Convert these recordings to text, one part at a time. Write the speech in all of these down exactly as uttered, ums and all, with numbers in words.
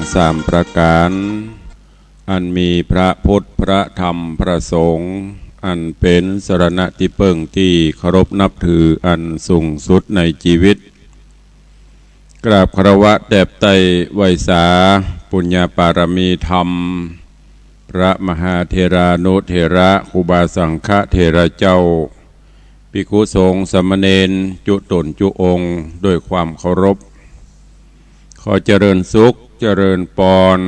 สามประก๋าน อันมีพระพุทธ พระธรรม พระสงฆ์ อันเป๋นสรณะตี้เปิ้งตี้เคารพนับถืออันสูงสุดในจีวิต กราบคารวะแตบไต้ไหว้สาปุญญาปารมีธรรม พระมหาเถรานุเถระ ครูบาสังฆเถระเจ้า ภิกขุสงฆ์สามเณรจุ๊ต๋นจุ๊องค์ ด้วยความเคารพ ขอเจริญสุข เจริญปอน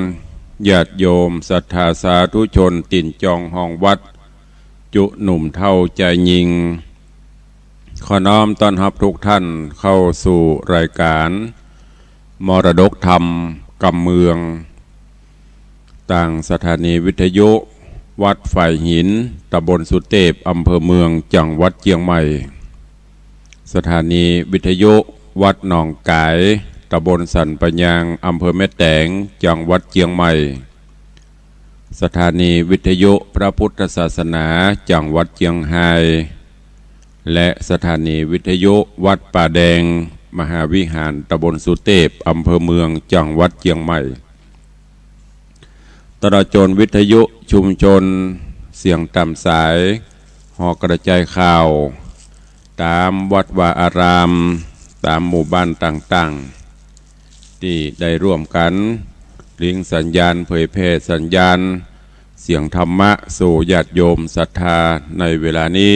ญาติโยมศรัทธาสาธุชนตี๋นจองห้องวัด จุ๊หนุ่มเฒ่าจายญิง ขอน้อมต้อนฮับทุกท่านเข้าสู่รายก๋าน มรดกธรรมกำเมือง ตางสถานีวิทยุวัดฝายหิน ตำบลสุเตพ อำเภอเมือง จังหวัดเจียงใหม่ สถานีวิทยุวัดหนองก๋าย ตำบลสันป่ายาง อำเภอแม่แต๋ง จังหวัดเจียงใหม่ สถานีวิทยุพระพุทธศาสนา จังหวัดเจียงฮาย และสถานีวิทยุวัดป่าแดง มหาวิหาร ตำบลสุเตพ อำเภอเมือง จังหวัดเจียงใหม่ ตลอดจ๋นวิทยุชุมชน เสียงต๋ามสาย หอกระจายข่าว ต๋ามวัดวาอาราม ต๋ามหมู่บ้านต่างๆ ตี้ได้ร่วมกั๋น ลิงก์สัญญาณ เผยแผ่สัญญาณ เสียงธรรมะสู่ญาติโยมศรัทธาในเวลานี้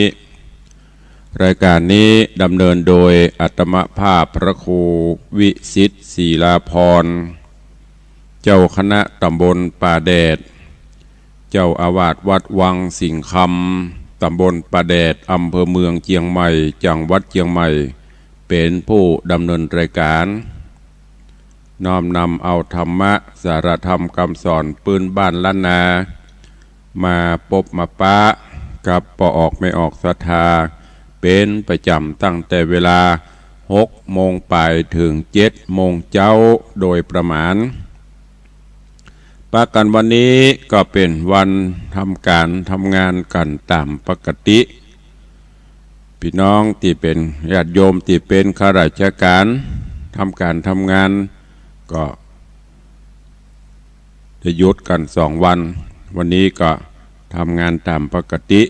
รายก๋านนี้ดำเนินโดยอาตมาภาพพระครูวิสิทธิ์ ศิลาภรณ์ เจ้าคณะตำบลป่าแดด เจ้าอาวาสวัดวังสิงห์คำ ตำบลป่าแดด อำเภอเมืองเจียงใหม่ จังหวัดเจียงใหม่ เป๋นผู้ดำเนินรายก๋าน น้อมนำเอาธรรมะ สาระธรรมกำสอนปื๊นบ้านล้านนา มาปบมาปะกับป้อออกแม่ออกศรัทธา เป๋นประจ๋ำตั้งแต่เวลาหกโมงป๋ายเถิงเจ็ดโมงเจ๊าโดยประมาณ ปะกั๋นวันนี้ก็เป๋นวันทำก๋านทำงานกั๋นต๋ามปกติ ปี้น้องตี้เป๋นญาติโยมตี้เป๋นข้าราชก๋าน ทำก๋านทำงานก็ได้หยุดกั๋นสองวัน วันนี้ก็ทำงานต๋ามปกติ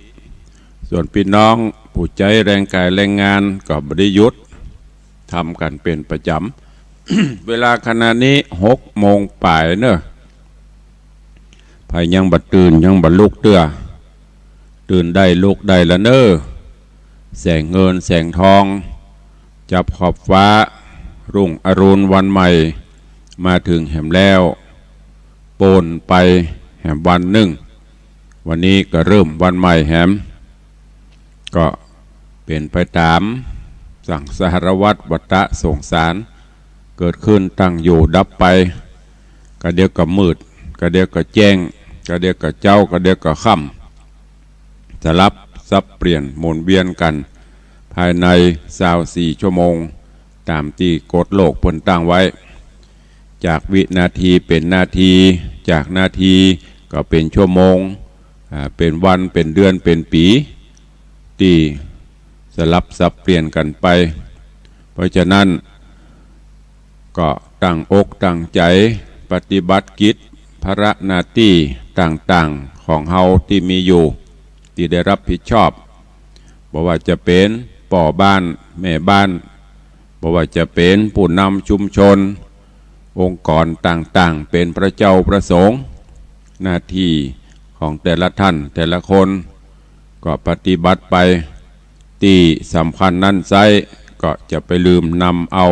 ส่วนปี้น้องผู้ใจ๊แรงก๋ายแรงงานก็บ่ได้หยุด ทำกั๋นเป๋นประจ๋ำ เวลาขณะนี้หกโมงป๋ายเน่อ ใผยังบ่ตื่นยังบ่ลุกเตื้อ ตื่นได้ลุกได้ละเน่อ แสงเงินแสงทอง จับขอบฟ้า รุ่งอรุณวันใหม่ มาเถิงแหมแล้ว ป๊นไปแหมวันนึ่ง วันนี้ก็เริ่มวันใหม่แหม ก็เป๋นไปต๋ามสังสารวัฏวัฏฏะสงสาร เกิดขึ้นตั้งอยู่ดับไป กะเดียวก็มืด กะเดียวก็แจ้ง กะเดียวก็เจ๊า กะเดียวก็ค่ำ สลับสับเปลี่ยนหมุนเวียนกั๋น ภายในซาวสี่ชั่วโมง ต๋ามตี้กฎโลกเปิ้นตั้งไว้ จากวินาทีเป๋นนาที จากนาทีก็เป๋นชั่วโมง อ่า เป๋นวัน เป๋นเดือน เป๋นปี๋ ตี้สลับสับเปลี่ยนกั๋นไป เพราะฉะนั้น ก็ตั้งอกตั้งใจ๋ปฏิบัติกิจภาระหน้าตี้ต่างๆ ของเฮาตี้มีอยู่ ตี้ได้รับผิดชอบ บ่ว่าจะเป๋นป้อบ้านแม่บ้าน บ่ว่าจะเป๋นผู้นำชุมชน องค์กรต่างๆ เป๋นพระเจ้าพระสงฆ์ หน้าตี้ของแต่ละท่านแต่ละคน ก็ปฏิบัติไป ตี้สำคัญนั้นไส้ ก็จะไปลืมนำเอา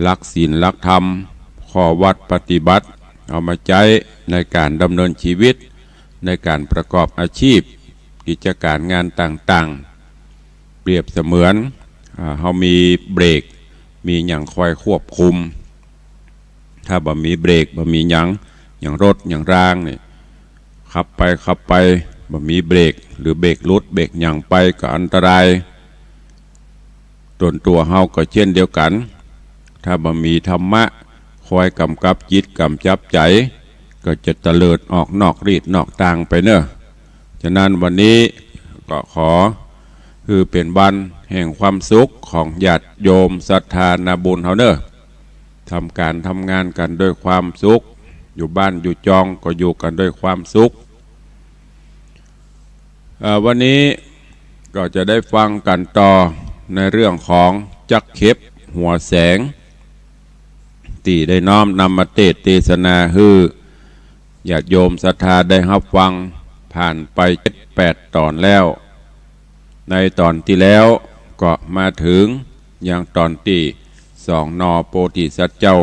หลักศีลหลักธรรม ข้อวัตรปฏิบัติ เอามาใจ๊ในก๋านดำเนินชีวิต ในก๋านประกอบอาชีพ กิจก๋ารงานต่างๆ เปรียบเสมือน อ่า เฮามีเบรก มีหยังคอยควบคุม ถ้าบ่มีเบรก บ่มีหยัง อย่างรถ อย่างรางนี่ ขับไป ขับไป บ่มีเบรก หรือเบรกหลุด เบรกหยังไปก็อันตราย ต๋นตั๋วเฮาก็เช่นเดียวกั๋น ถ้าบ่มีธรรมะคอยก๋ำกับจิตก๋ำกับใจ๋ ก็จะเตลิดออกนอกรีดนอกตางไปเน่อ ฉะนั้นวันนี้ก็ขอหื้อเป๋นวันแห่งความสุขของญาติโยมศรัทธานาบุญเฮาเน่อ ทำก๋านทำงานกั๋นด้วยความสุข อยู่บ้านอยู่จองก็อยู่กั๋นด้วยความสุข เอ่อ วันนี้ก็จะได้ฟังกั๋นต่อในเรื่องของจักเข็บหัวแสง ตี้ได้น้อมนำมาเตสน์เตสนาหื้อญาติโยมศรัทธาได้ฮับฟัง ผ่านไปเจ็ดแปดต๋อนแล้ว ในต๋อนตี้แล้วก็มาเถิงยังต๋อนตี้สองหน่อโพธิสัตว์เจ้า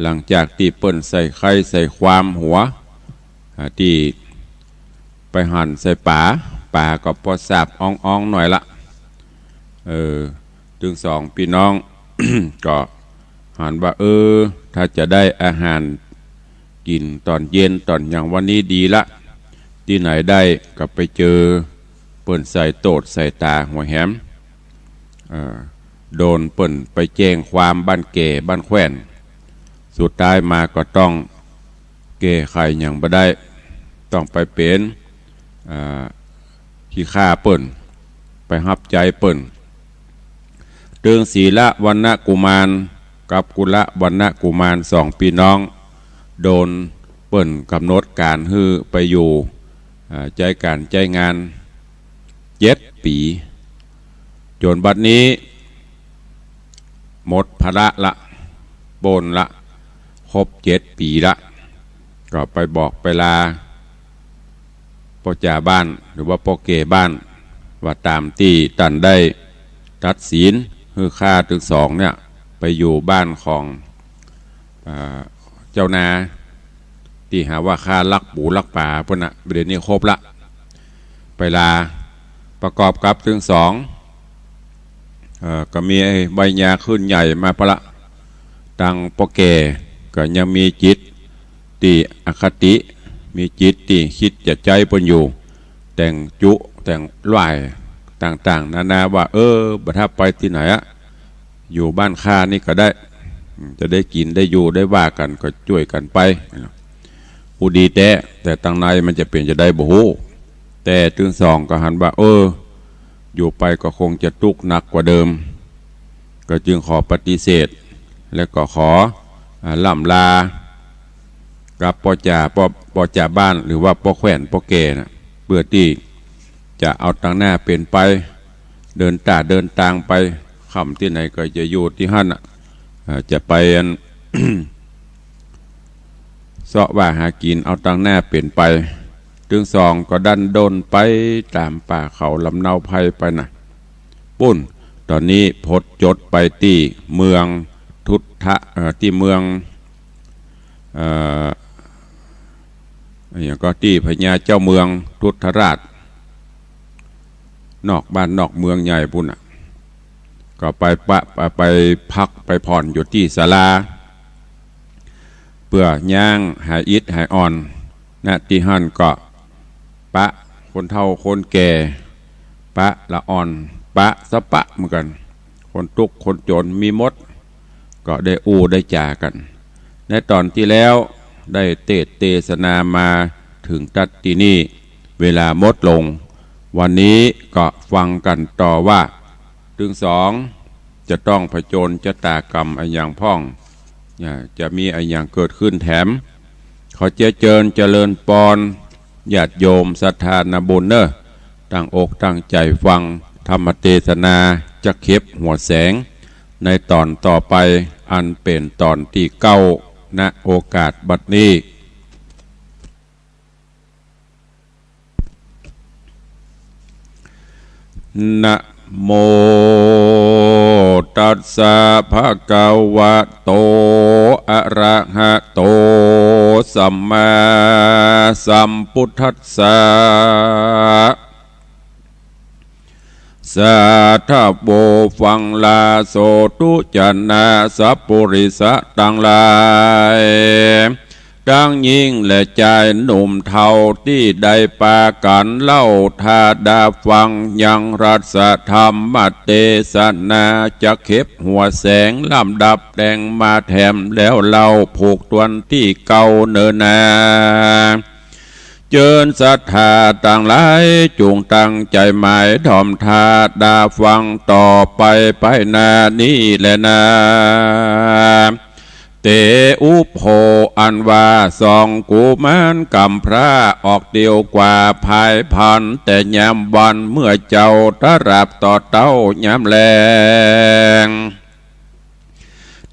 หลังจากตี้เปิ้นใส่ไข่ใส่ความหัว อ่า ตี้ไปหันใส่ป๋า ป๋าก็ปอสาบอ้องๆ หน่อยละ เออ ตึงสองปี้น้อง ก็หันว่า เออ ถ้าจะได้อาหารกิ๋นต๋อนเย็นต๋อนหยังวันนี้ดีละ ตี้ไหนได้ ก็ไปเจอเปิ้นใส่โต้ษใส่ต๋าหัวแหม เอ่อ โดนเปิ้นไปแจ้งความบ้านแก่บ้านแคว่น สุดท้ายมาก็ต้องแก้ไขหยังบ่ได้ ต้องไปเป๋น อ่า ขี้ข้าเปิ้น ไปฮับใจ๊เปิ้น ตึงสีลวรรณกุมารกับกุลวรรณกุมารสองปี้น้อง โดนเปิ้นก๋ำหนดก๋านหื้อไปอยู่ อ่า ใจ๊ก๋านใจ๊งานเจ็ดปี๋ จ๋นบัดนี้ หมดภาระละ ป๊นละ ครบเจ็ดปี๋ละ ก็ไปบอกไปลาป้อจ่าบ้าน หรือว่าป้อแก่บ้าน ว่าต๋ามตี้ต้านได้ตัดสินหื้อข้าตึงสองเนี่ย ไปอยู่บ้านของ อ่า เจ้านา ตี้หาว่าข้าลักปู๋ลักป๋าปู้นน่ะ เดี๋ยวนี้ครบละ ไปลา ประกอบกับตึงสอง เอ่อ ก็มีไอ้ใบหญ้าขึ้นใหญ่มาพะละ ตังป้อแก่ก็ยังมีจิตตี้อคติ มีจิตตี้กึ๊ดจะใจ๊เปิ้นอยู่ แต่งจุ แต่งหว้าย ต่างๆ นานาว่า เออ บ่ถ้าไปตี้ไหนอะ อยู่บ้านข้านี่ก็ได้ อืม จะได้กิ๋นได้อยู่ได้ว่ากั๋นก็จ้วยกั๋นไป ผู้ดีแต๊ แต่ตังในมันจะเป๋นจะใดบ่ฮู้ แต่ตึงสองก็หันว่า เออ อยู่ไปก็คงจะตุ๊กข์หนักกว่าเดิม ก็จึงขอปฏิเสธ และก็ขอ อ่า ล่ำลา กับป้อจ่า ป้อ ป้อจ่าบ้าน หรือว่าป้อแคว่นป้อแก่น่ะ เปื้อตี้จะเอาตังหน้าเป๋นไป เดินต้าเดินตางไป ค่ำตี้ไหนก็จะอยู่ตี้หั้นน่ะ อ่า จะไปอัน เซาะว่าหากิ๋นเอาตังหน้าเป๋นไป ตึงสองก็ดั้นด้นไปต๋ามป่าเขาลำเนาไพรไปน่ะ ปู้น ต๋อนนี้ผจญไปตี้เมืองทุทธะ เอ่อ ตี้เมือง เอ่อ อะหยังก็ตี้พญาเจ้าเมืองทุทธราช นอกบ้านนอกเมืองใหญ่ปู้นน่ะ ก็ไปปะ ไปพักไปผ่อนอยู่ตี้ศาลา เปื้อย่างหายอิดหายอ่อน ณ ตี้หั้นก็ปะคนเฒ่าคนแก่ ปะละอ่อน ปะสะปะเหมือนกั๋น คนตุ๊กข์คนจ๋นมีหมด ก็ได้อู้ได้จ๋ากั๋น ในต๋อนตี้แล้วได้เตสน์เตสนามาเถิงตั๊ดตี้นี่ เวลาหมดลง วันนี้ก็ฟังกั๋นต่อว่า ตึงสองจะต้องผจญชะตากรรมอะหยังพ่อง อ่า จะมีอะหยังเกิดขึ้นแถม ขอเจียเจิญเจริญปอน ญาติโยมศรัทธานาบุญเน่อ ตั้งอกตั้งใจ๋ฟังธรรมเตสนาจักเข็บหัวแสง ในต๋อนต่อไป อันเป๋นต๋อนตี้เก้า ณ โอกาสบัดนี้ นะโมตัสสะภะคะวะโต อะระหะโต สัมมาสัมพุทธัสสะ สาธะโว ฟังลาโสตุ จะนาสัปปุริสะตังหลาย ตังญิงและจายหนุ่มเฒ่าตี้ได้ปากั๋นเล่าถ้าดาฟังยังรัสธรรมเตสนาจักเข็บหัวแสงลำดับแต่งมาแถมแล้วเล่าผูกตวนตี้เก้าเน่อนา เจิญศรัทธาตังหลายจุ่งตั้งใจ๋หมายถ่อมถ้าดาฟังต่อไปไปหน้านี้แลนา เตอุโภ อันว่าสองกุมารกำพร้าออกเตียวกว่าผายผัน แต่ยามวันเมื่อเจ้าตะหลาบต่อเต๊ายามแลง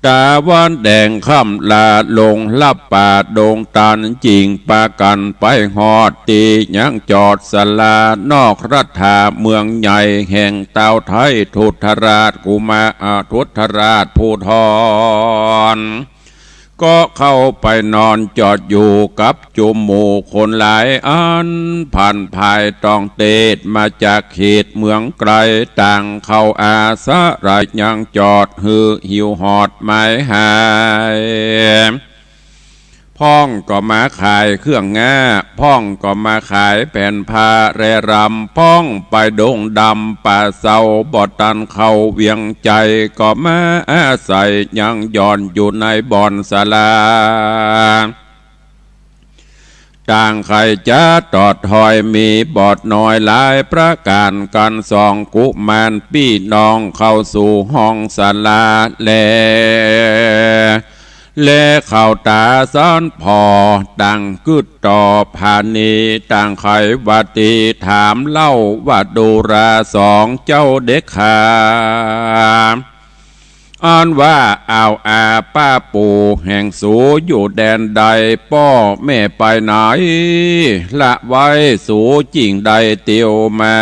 ตะวันแดงค่ำลาลงลับป่าดงตัน จึ่งปากั๋นไปฮอดตี้ยังจอดศาลานอกรัฐาเมืองใหญ่แห่งตาวไทย ทุตราชกุมา อ่า ทุตราชภูธร ก็เข้าไปนอนจอดอยู่กับจุมหมู่คนหลายอัน ผันผายต้องเตศมาจากเขตเมืองไกล ต่างเข้าอาศะไลยังจอดหื้อหิวฮอดหมายหาย พ่องก็มาขายเครื่องง่า พ่องก็มาขายแผ่นผ้าแลรำ พ่องไปดงดำป่าเซา บ่ตันเข้าเวียงใจ๋ ก็มาอาศัยยังหย่อนอยู่ในบ่อนศาลา ต่างใค่จะตอดถอยมีบอดน้อยหลายประก๋านกั๋น สองกุมารปี้น้องเข้าสู่ห้องศาลาแล แลเข้าต๋าสันผ่อ ต่างกึ๊ดต่อผาณี ต่างใค่ว่าตี้ถามเล่าว่า ดูราสองเจ้าเด็กขา อันว่าอ้าวอาป้าปู่แห่งสูอยู่แดนใด ป้อแม่ไปไหน ละไว้สูจึ่งได้เตียวมา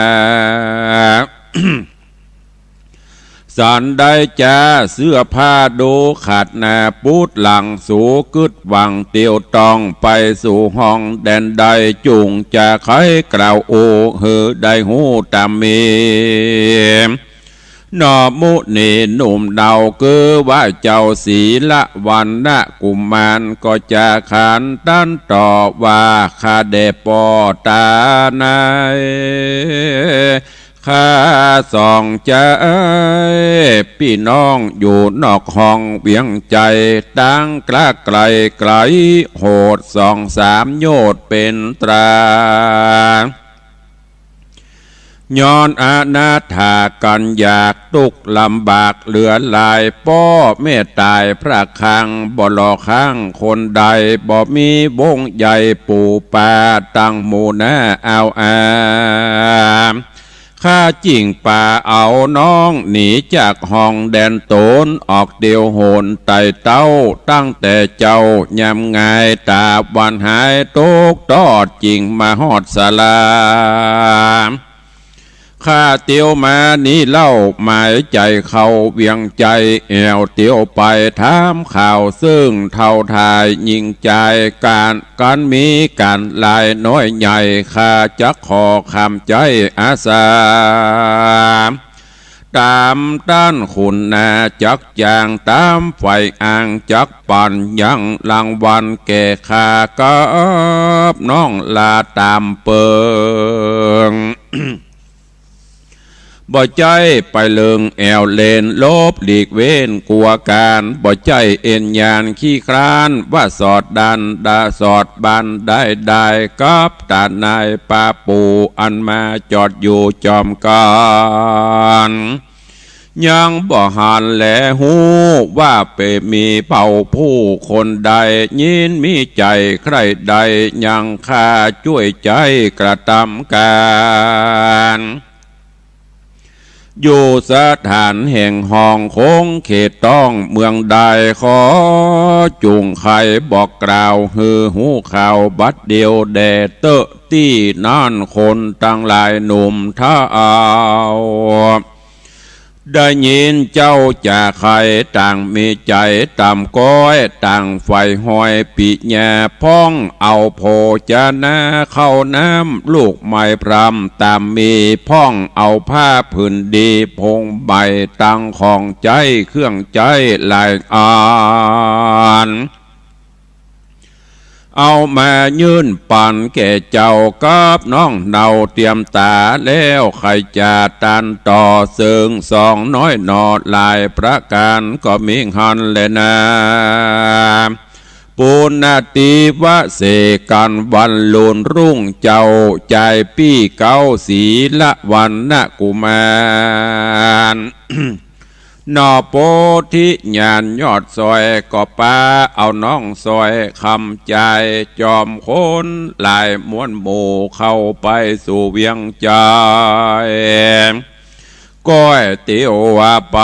สันได้จาเสื้อผ้าดูขาดหน้าปูดหลัง สูกึ๊ดหวังเตียวต้องไปสู่ห้องแดนใด จุ่งจะใค่กล่าวอู้หื้อได้ฮู้ต๋ามมี หน่อมุนีหนุ่มเนา คือว่าเจ้าสีละวันนะกุมาร ก็จะขานตันต่อว่า ข้าแด่ป้อต๋านาย ข้าสองใจ๋ปี้น้องอยู่นอกห้องเวียงใจ๋ ตังกะไก๋ไก๋โหดสองสามโยชน์เป๋นตรา ย้อนอนาถากั๋นอยากตุ๊กข์ลำบากเหลือหลาย ป้อแม่ต๋ายพระคลัง บ่หล่อค้างคนใด บ่มีวงใหญ่ปู่ป้าตังหมู่นาอ้าวอา ข้าจึ่งปาเอาน้องหนีจากห้องแดนต๋น ออกเตียวโหนไต่เต้า ตั้งแต่เจ๊ายามงาย ต๋าวันหายตกตอด จึ่งมาฮอดศาลา ข้าเตียวมานี้เล่า หมายใจ๋เข้าเวียงใจ๋ แอ่วเตียวไปถามข่าวเซิ่งเฒ่าทายญิงจาย ก๋าน ก๋านมีก๋านหลายน้อยใหญ่ ข้าจักขอคำใจ๊อาสา ต๋ามต้านขุนนาจักจาง ต๋ามฝ่ายอ่างจักปั๋น ยังรางวัลแก่ข้ากับน้องลาต๋ามเปิง บ่ใจ้ไปเลิงแอ่วเลน หลบหลีกเว้นกั๋วก๋าน บ่ใจ้เอ็นยานขี้คร้าน ว่าสอดดันดาสอดบันได้ได้ กับต๋านายป้าปู่อันมาจอดอยู่จอมก๋าน ยังบ่หันแลฮู้ว่าเป๋นมีเผ่าผู้คนใด ยินมีใจ๋ใคร่ใด ยังข้าจ้วยใจ๊กระตำก๋าน อยู่สถานแห่งห้องคงเขตต้องเมืองใด ขอจุ่งใค่บอกกล่าวหื้อฮู้ข่าวบัดเดี่ยวแด่เต๊อะ ตี้นั่นคนตังหลายหนุ่มเฒ่า ได้ยินเจ้าจาใค่ต่างมีใจ๋ต่ำก้อย ต่างใฝ่หอยปิญาพ่อง เอาโภจนาข้าวน้ำลูกไม้พร่ำต๋ามมีพ่อง เอาผ้าผืนดีพงใหม่ตังของใจ๊เครื่องใจ๊หลายอัน เอามายื่นปั๋นแก่เจ้ากับน้องเนาเตียมต๋าแล้ว ใค่จะตันต่อเซิ่งสองน้อยหน่อหลายประก๋าน ก็มีหั้นแลนา ปุณณติวเสกัณฑ์วันลุนรุ่งเจ้า จายปี้เก๊าสีละวันนะกุมาร หน่อโพธิญาณยอดซอย ก็ปาเอาน้องซอยคำใจ๋ จอมคนหลายมวลหมู่ เข้าไปสู่เวียงใจ๋ ก๋วยเตี๋ยวว่าไป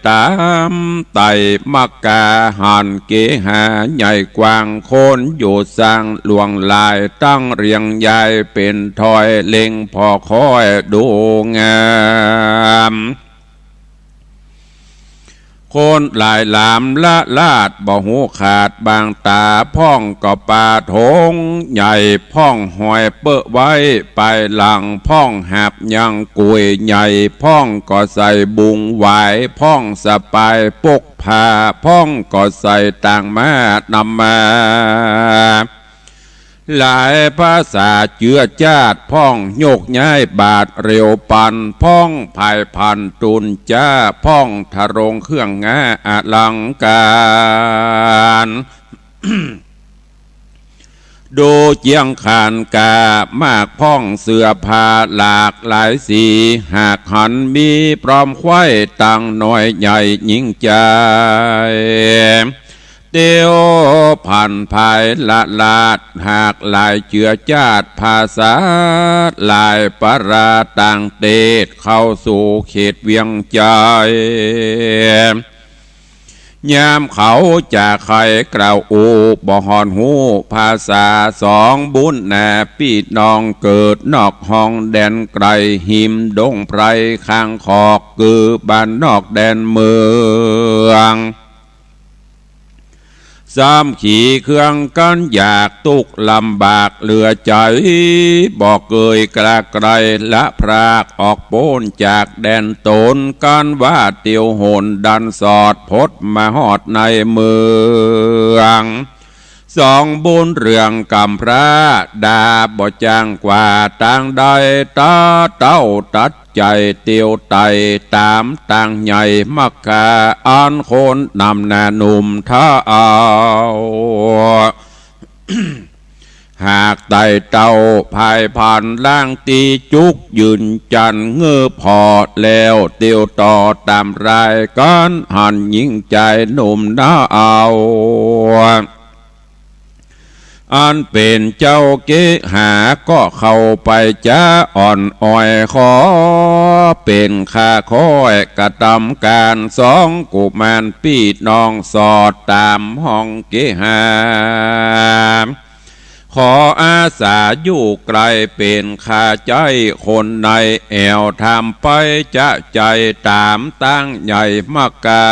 ต๋ามใต้มักกา หันเกหาใหญ่กว้าง คนอยู่สร้างหลวงหลาย ตั้งเรียงยายเป๋นถ้อย เล็งผ่อค่อยดูงาม คนหลายหลามละลาด บ่ฮู้ขาดบางต๋า พ่องก็ปาถงใหญ่ พ่องห้อยเป๊อะไว้ปายหลัง พ่องหาบยังกุยใหญ่ พ่องก็ใส่บุงหวาย พ่องสะปายปกผ้า พ่องก็ใส่ตางม้านำมา หลายภาษาเจื้อจาด พ่องโยกย้ายบาทเร็วปัน พ่องผายผันตูนจ๊า พ่องทรงเครื่องงาอลังก๋าร ดูเจียงขานกา มากพ่องเสื้อผ้าหลากหลายสี หากหันมีปลอมไขว้ ตังน้อยใหญ่ยิ่งใจ๋ เตียวผันผายละลาด หากหลายเจื้อจาด ภาษาหลายปราต่างเตศ เข้าสู่เขตเวียงใจ๋ ยามเขาจะใค่กล่าวอู้ บ่ฮอดฮู้ภาษา สองบุญนาปี้น้องเกิดนอกห้องแดนไก๋ ฮิมดงไพรข้างขอก คือบ้านนอกแดนเมือง ซ้ำขี่เครื่องกั๋นอยาก ตุ๊กข์ลำบากเหลือใจ๋ บ่เกยกล้าไก๋ ละพรากออกป๊นจากแดนต๋น กั๋นว่าเตียวหนดันสอด พดมาฮอดในเมือง สองบุญเรืองกำพร้า ด่าบ่จ้างกว่าตางใด ต๋าเต้าตัดใจ๋เตียวไต่ ต๋ามตางใหญ่มักกา อันคนนำหน้าหนุ่มเฒ่า หากไต่เต้าผายผันล้างตี้จุก ยืนจันเงื้อผ่อแล้ว เตียวต่อต๋ามราย กั๋นหันหญิงใจ๋หนุ่มเฒ่า อันเป๋นเจ้าเกหา ก็เข้าไปจะอ่อนอ้อย ขอเป๋นข้าค่อยกระตำก๋าน สองกุมารปี้น้องสอด ต๋ามห้องเกหา ขออาสาอยู่ไก๋ เป๋นข้าใจ๊คนในแอ่ว ถามไปจะใจ๋ต๋ามตางใหญ่มักกา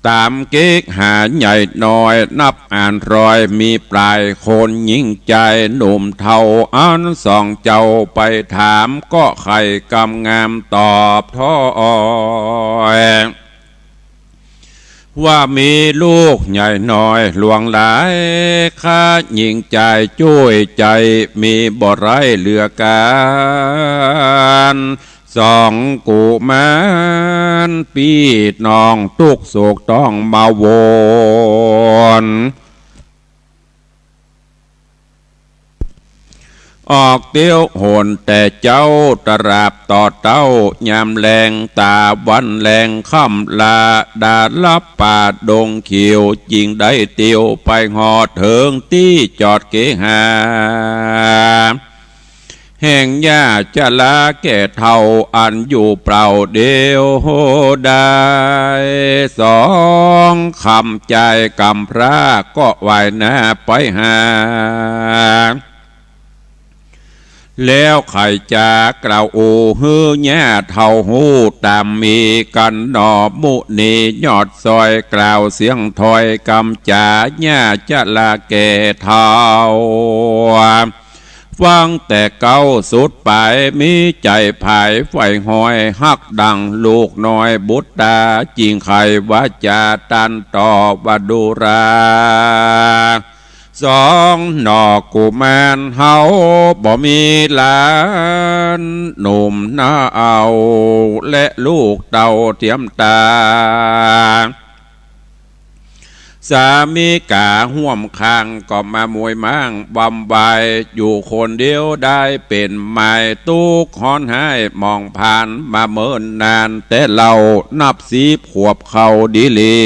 ต๋ามเกหาใหญ่น้อย นับอ่านร้อยมีปลายคน หญิงใจ๋หนุ่มเฒ่าอันสองเจ้าไปถาม ก็ใค่กำงามตอบถ้อย ว่ามีลูกใหญ่น้อยหลวงหลาย ข้าหญิงใจ๋จ้วยใจ๋ มีบ่ไร้เหลือก๋าน สองกุมารปี้น้องตุ๊กข์โศกต้องมาวน ออกเตียวหนแต่เจ๊าตราบต่อเต๊า ยามแลงต๋าวันแลงค่ำลา ดาลับป่าดงเขียว จึงได้เตียวไปฮอดเถิงตี้จอดเกหา แห่งหญ้าจะลาแก่เฒ่า อันอยู่เปล่าเดียวดาย สองคำใจ๋กำพร้าก็ไหว้หน้าไปหา แล้วใค่จะกล่าวอู้หื้อหญ้าเฒ่าฮู้ต๋ามมี กั๋นหน่อมุนียอดซอย กล่าวเสียงถ้อยกำจ๋า หญ้าจะลาแก่เฒ่า ฟังแต่เก๊าสุดป๋าย มีใจ๋ผายใฝ่ห้อย ฮักดั่งลูกน้อยบุตต๋า จึงใค่วาจ๋าตรัสต่อว่าดูรา สองหน่อกุมารเฮาบ่มีหลานหนุ่มเฒ่า และลูกเต้าเตียมต๋า ส สามิก๋าฮ่วมข้างก็มาหมวยหมางบำบาย อยู่คนเดียวได้เป๋นหมาย ตุ๊กข์ฮ้อนฮ้ายหมองผ่านมาเมินนาน แต่เล่านับสิบขวบเข้าดีหลี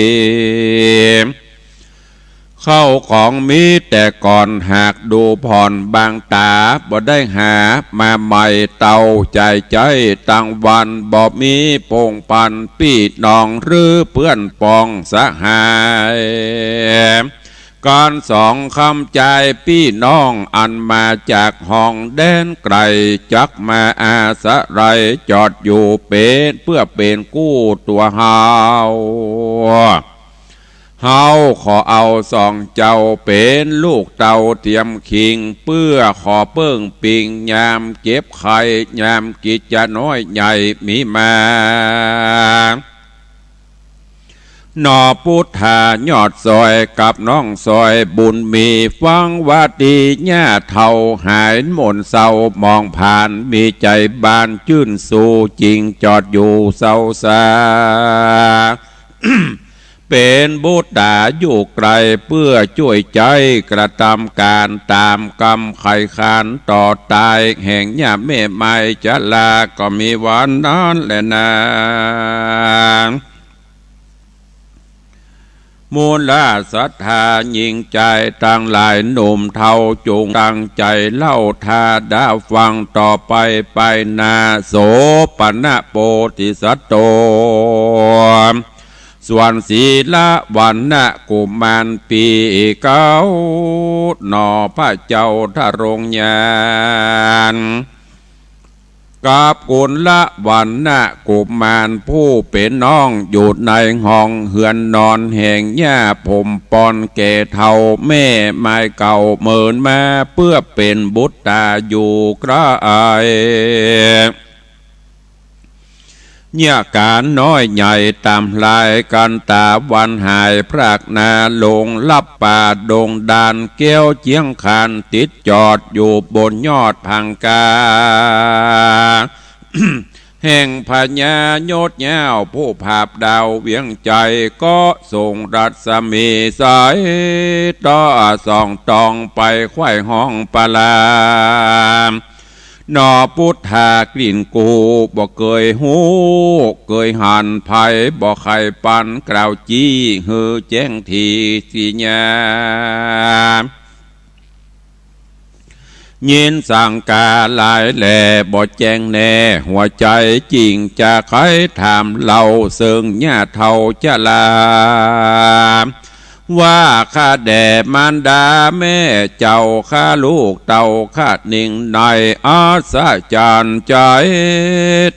เข้าของมีแต่ก่อน หากดูผ่อนบางต๋า บ่ได้หามาใหม่ เต้าจ่ายใจ๊ตังวัน บ่มีโป่งปันปี้น้อง หรือเปื้อนป๋องสหาย ก๋านสองคำจ่ายปี้น้อง อันมาจากห้องแดนไก๋ จักมาอาศัย จอดอยู่เป๋น เปื้อเป๋นกู้ตั๋วเฮา เฮาขอเอาสองเจ้า เป๋นลูกเต้าเตียมคิง เปื้อขอเปิ้งปิง ยามเจ็บไข้ ยามกิจจะน้อยใหญ่มีมา หนอปุทธายอดซอย กับน้องซอยบุญมี ฟังว่าตี้ย่าเฒ่า หายหม่นเศร้าหมองผ่าน มีใจ๋บานจื้นสู้ จิ่งจอดอยู่เศร้าสา เป๋นบุตราอยู่ไก๋ เปื้อจ้วยใจ๊กระตำก๋าน ต๋ามกำไขขานต่อต๋าย แห่งย่าแม่ไม้จรา ก็มีวันนั้นแลนา มูลาศรัทธาญิงจายตังหลาย หนุ่มเฒ่าจุ่งตั้งใจ๋เล่า ถ้าดาฟังต่อไปไปหน้า โสปณะโปธิสัตโต ส่วนสีละวัณณะกุมารปีเก๊า หนอพระเจ้าทรงญาณ กับกุลวัณณะกุมารผู้เป๋นน้อง อยู่ในห้องเฮือนนอนแห่งย่าผมปอนแก่เฒ่า แม่ไม้เก่าเมินมา เปื้อเป๋นบุตราอยู่ไก๋ เยียะก๋านน้อยใหญ่ต๋ามลายกั๋น ต๋าวันหายพรากนา ลงลับป่าดงดาน แก้วเจียงคานติดจอดอยู่บนยอดผางกา แห่งพญายอดยาวผู้ผาบดาวเวียงใจ๋ ก็ส่งรัศมีใส ต่อส่องตองไปไขว่ห้องปลา หนอปุทธากลิ่นกูบ่เกยฮู้ เกยหัน ไผบ่ใค่ปันกล่าวจี้ หื้อแจ้งถี่สิญา ยินสังกาหลายแลบ่แจ้งแน่ หัวใจ๋จิ่งจะใค่ถามเล่า เซิงย่าเฒ่าจรา ว่าข้าแด่มารดาแม่เจ้าข้า ลูกเต้าข้านิ่งในอัศจรรย์ใจ๋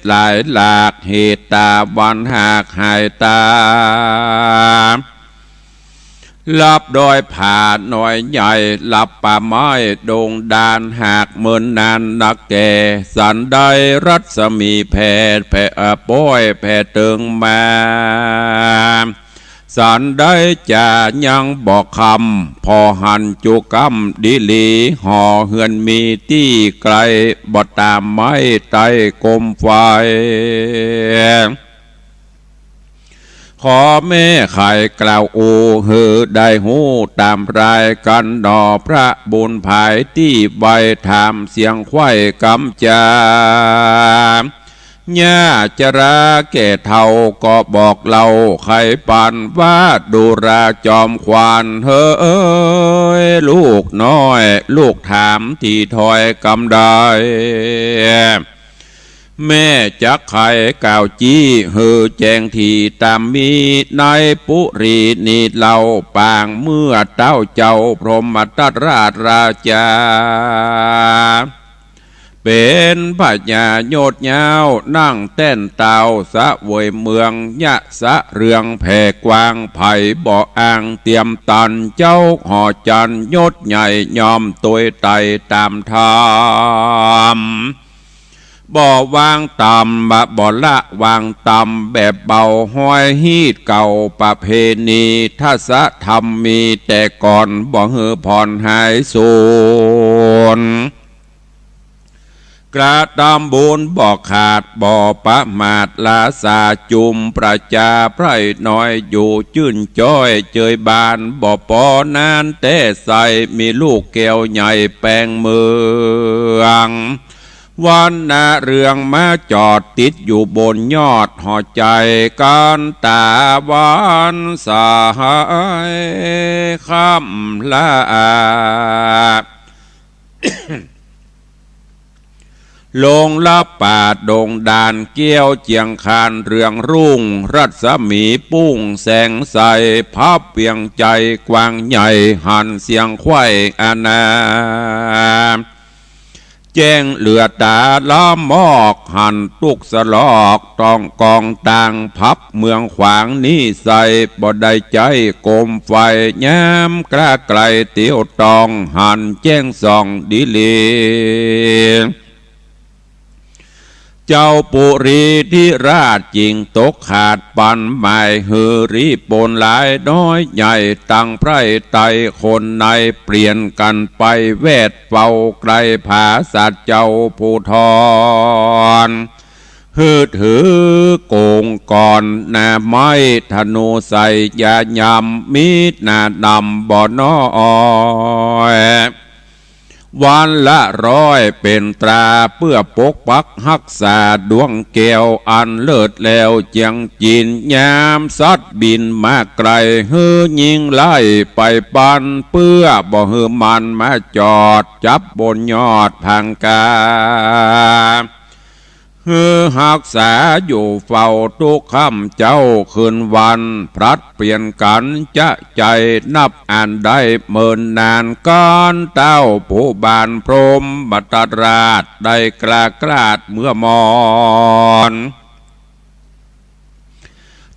หลายหลากเหตุต๋าวันหากหายต๋า ลับดอยผาน้อยใหญ่ ลับป่าไม้ดงดาน หากเมินนานนักแก่ สันใดรัศมีแผ่ แผ่ป้อยแผ่เติงมา สันใดจะยังบ่ค่ำ ผ่อหันจุกำดีหลี หอเฮือนมีตี้ไก๋ บ่ต๋ามไม้ใต้กมไฟ ขอแม่ไขกล่าวอู้ หื้อได้ฮู้ต๋ามรายกั๋นหนอ พระบุญผายตี้ไวถามเสียงไขว่กำจา ย่าจราแก่เฒ่าก็บอกเล่าไขปันว่า ดูราจอมขวัญเฮย ลูกน้อยลูกถามตี้ถ้อยกำใด แม่จักไขกล่าวจี้หื้อแจ้งถี่ต๋ามมี ในปุรีนี้เล่าปางเมื่อเต๊าเจ้าพรหมทัตราชราชา เป๋นพญายอดยาวนั่งแต้นเต้า เสวยเมืองยะสะเรืองแผ่กว้าง ใผบ่อ้างเตียมตัน เจ้าหอจันทร์ยศใหญ่ย่อมตวยไต่ต๋ามธรรม บ่วางต่ำบ่ละวางต่ำแบบเบา ฮ้อยฮีตเก่าประเพณี ทัศธรรมมีแต่ก่อน บ่หื้อผ่อนหายสูญ กระตำบุญบ่ขาดบ่ประมาท ราษาจุมประจาไพร่น้อย อยู่จื้นจ๊อยเจยบาน บ่ปอนั้นแต๊ใส มีลูกแก้วใหญ่แป๋งเมือง วรรณะเรืองมาจอดติดอยู่บนยอดหอใจ๋กันต๋าวันสายค่ำละอา ลงลับป่าดงดาน แก้วเจียงคานเรืองรุ่ง รัศมีปุ้งแสงใส พับเวียงใจ๋กว้างใหญ่ หันเสียงไขว่อาณา แจ้งเหลือต๋าละมอก หันตุ๊กสะลอก ต้องกองต่างพับเมืองขวางนี้ใส บ่ได้ใจ๊กมไฟ ยามกล้าไกลเตียวต้อง หันแจ้งส่องดีหลี เจ้าปุรีธิราชจิ่งตกขาดปันหมาย หือรีบปนหลายน้อยใหญ่ ตังไพร่ไตคนใน เปลี่ยนกั๋นไปแวดเฝ้าไกลผาสัตว์เจ้าผู้ทอน หือถือโกงก่อนหน้าไม้ธนูใส่ยายำ มีดหน้าดำบ่น้อย วันละร้อยเป๋นตรา เปื้อปกปักฮักษาดวงแก้วอันเลิศแล้วเจียงจิ๋น ยามสัตว์บินมาไกล หื้อยิงไล่ไปปัน เปื้อบ่หื้อมันมาจอดจับบนยอดผางกา หื้อฮักษาอยู่เฝ้าทุกค่ำเจ๊าคืนวัน ผลัดเปลี่ยนกั๋นจะใจ๋นับอันได้เมินนาน ก้านเต้าผู้บานพรหมตราช ได้กล้ากล้าดเมื่อมอน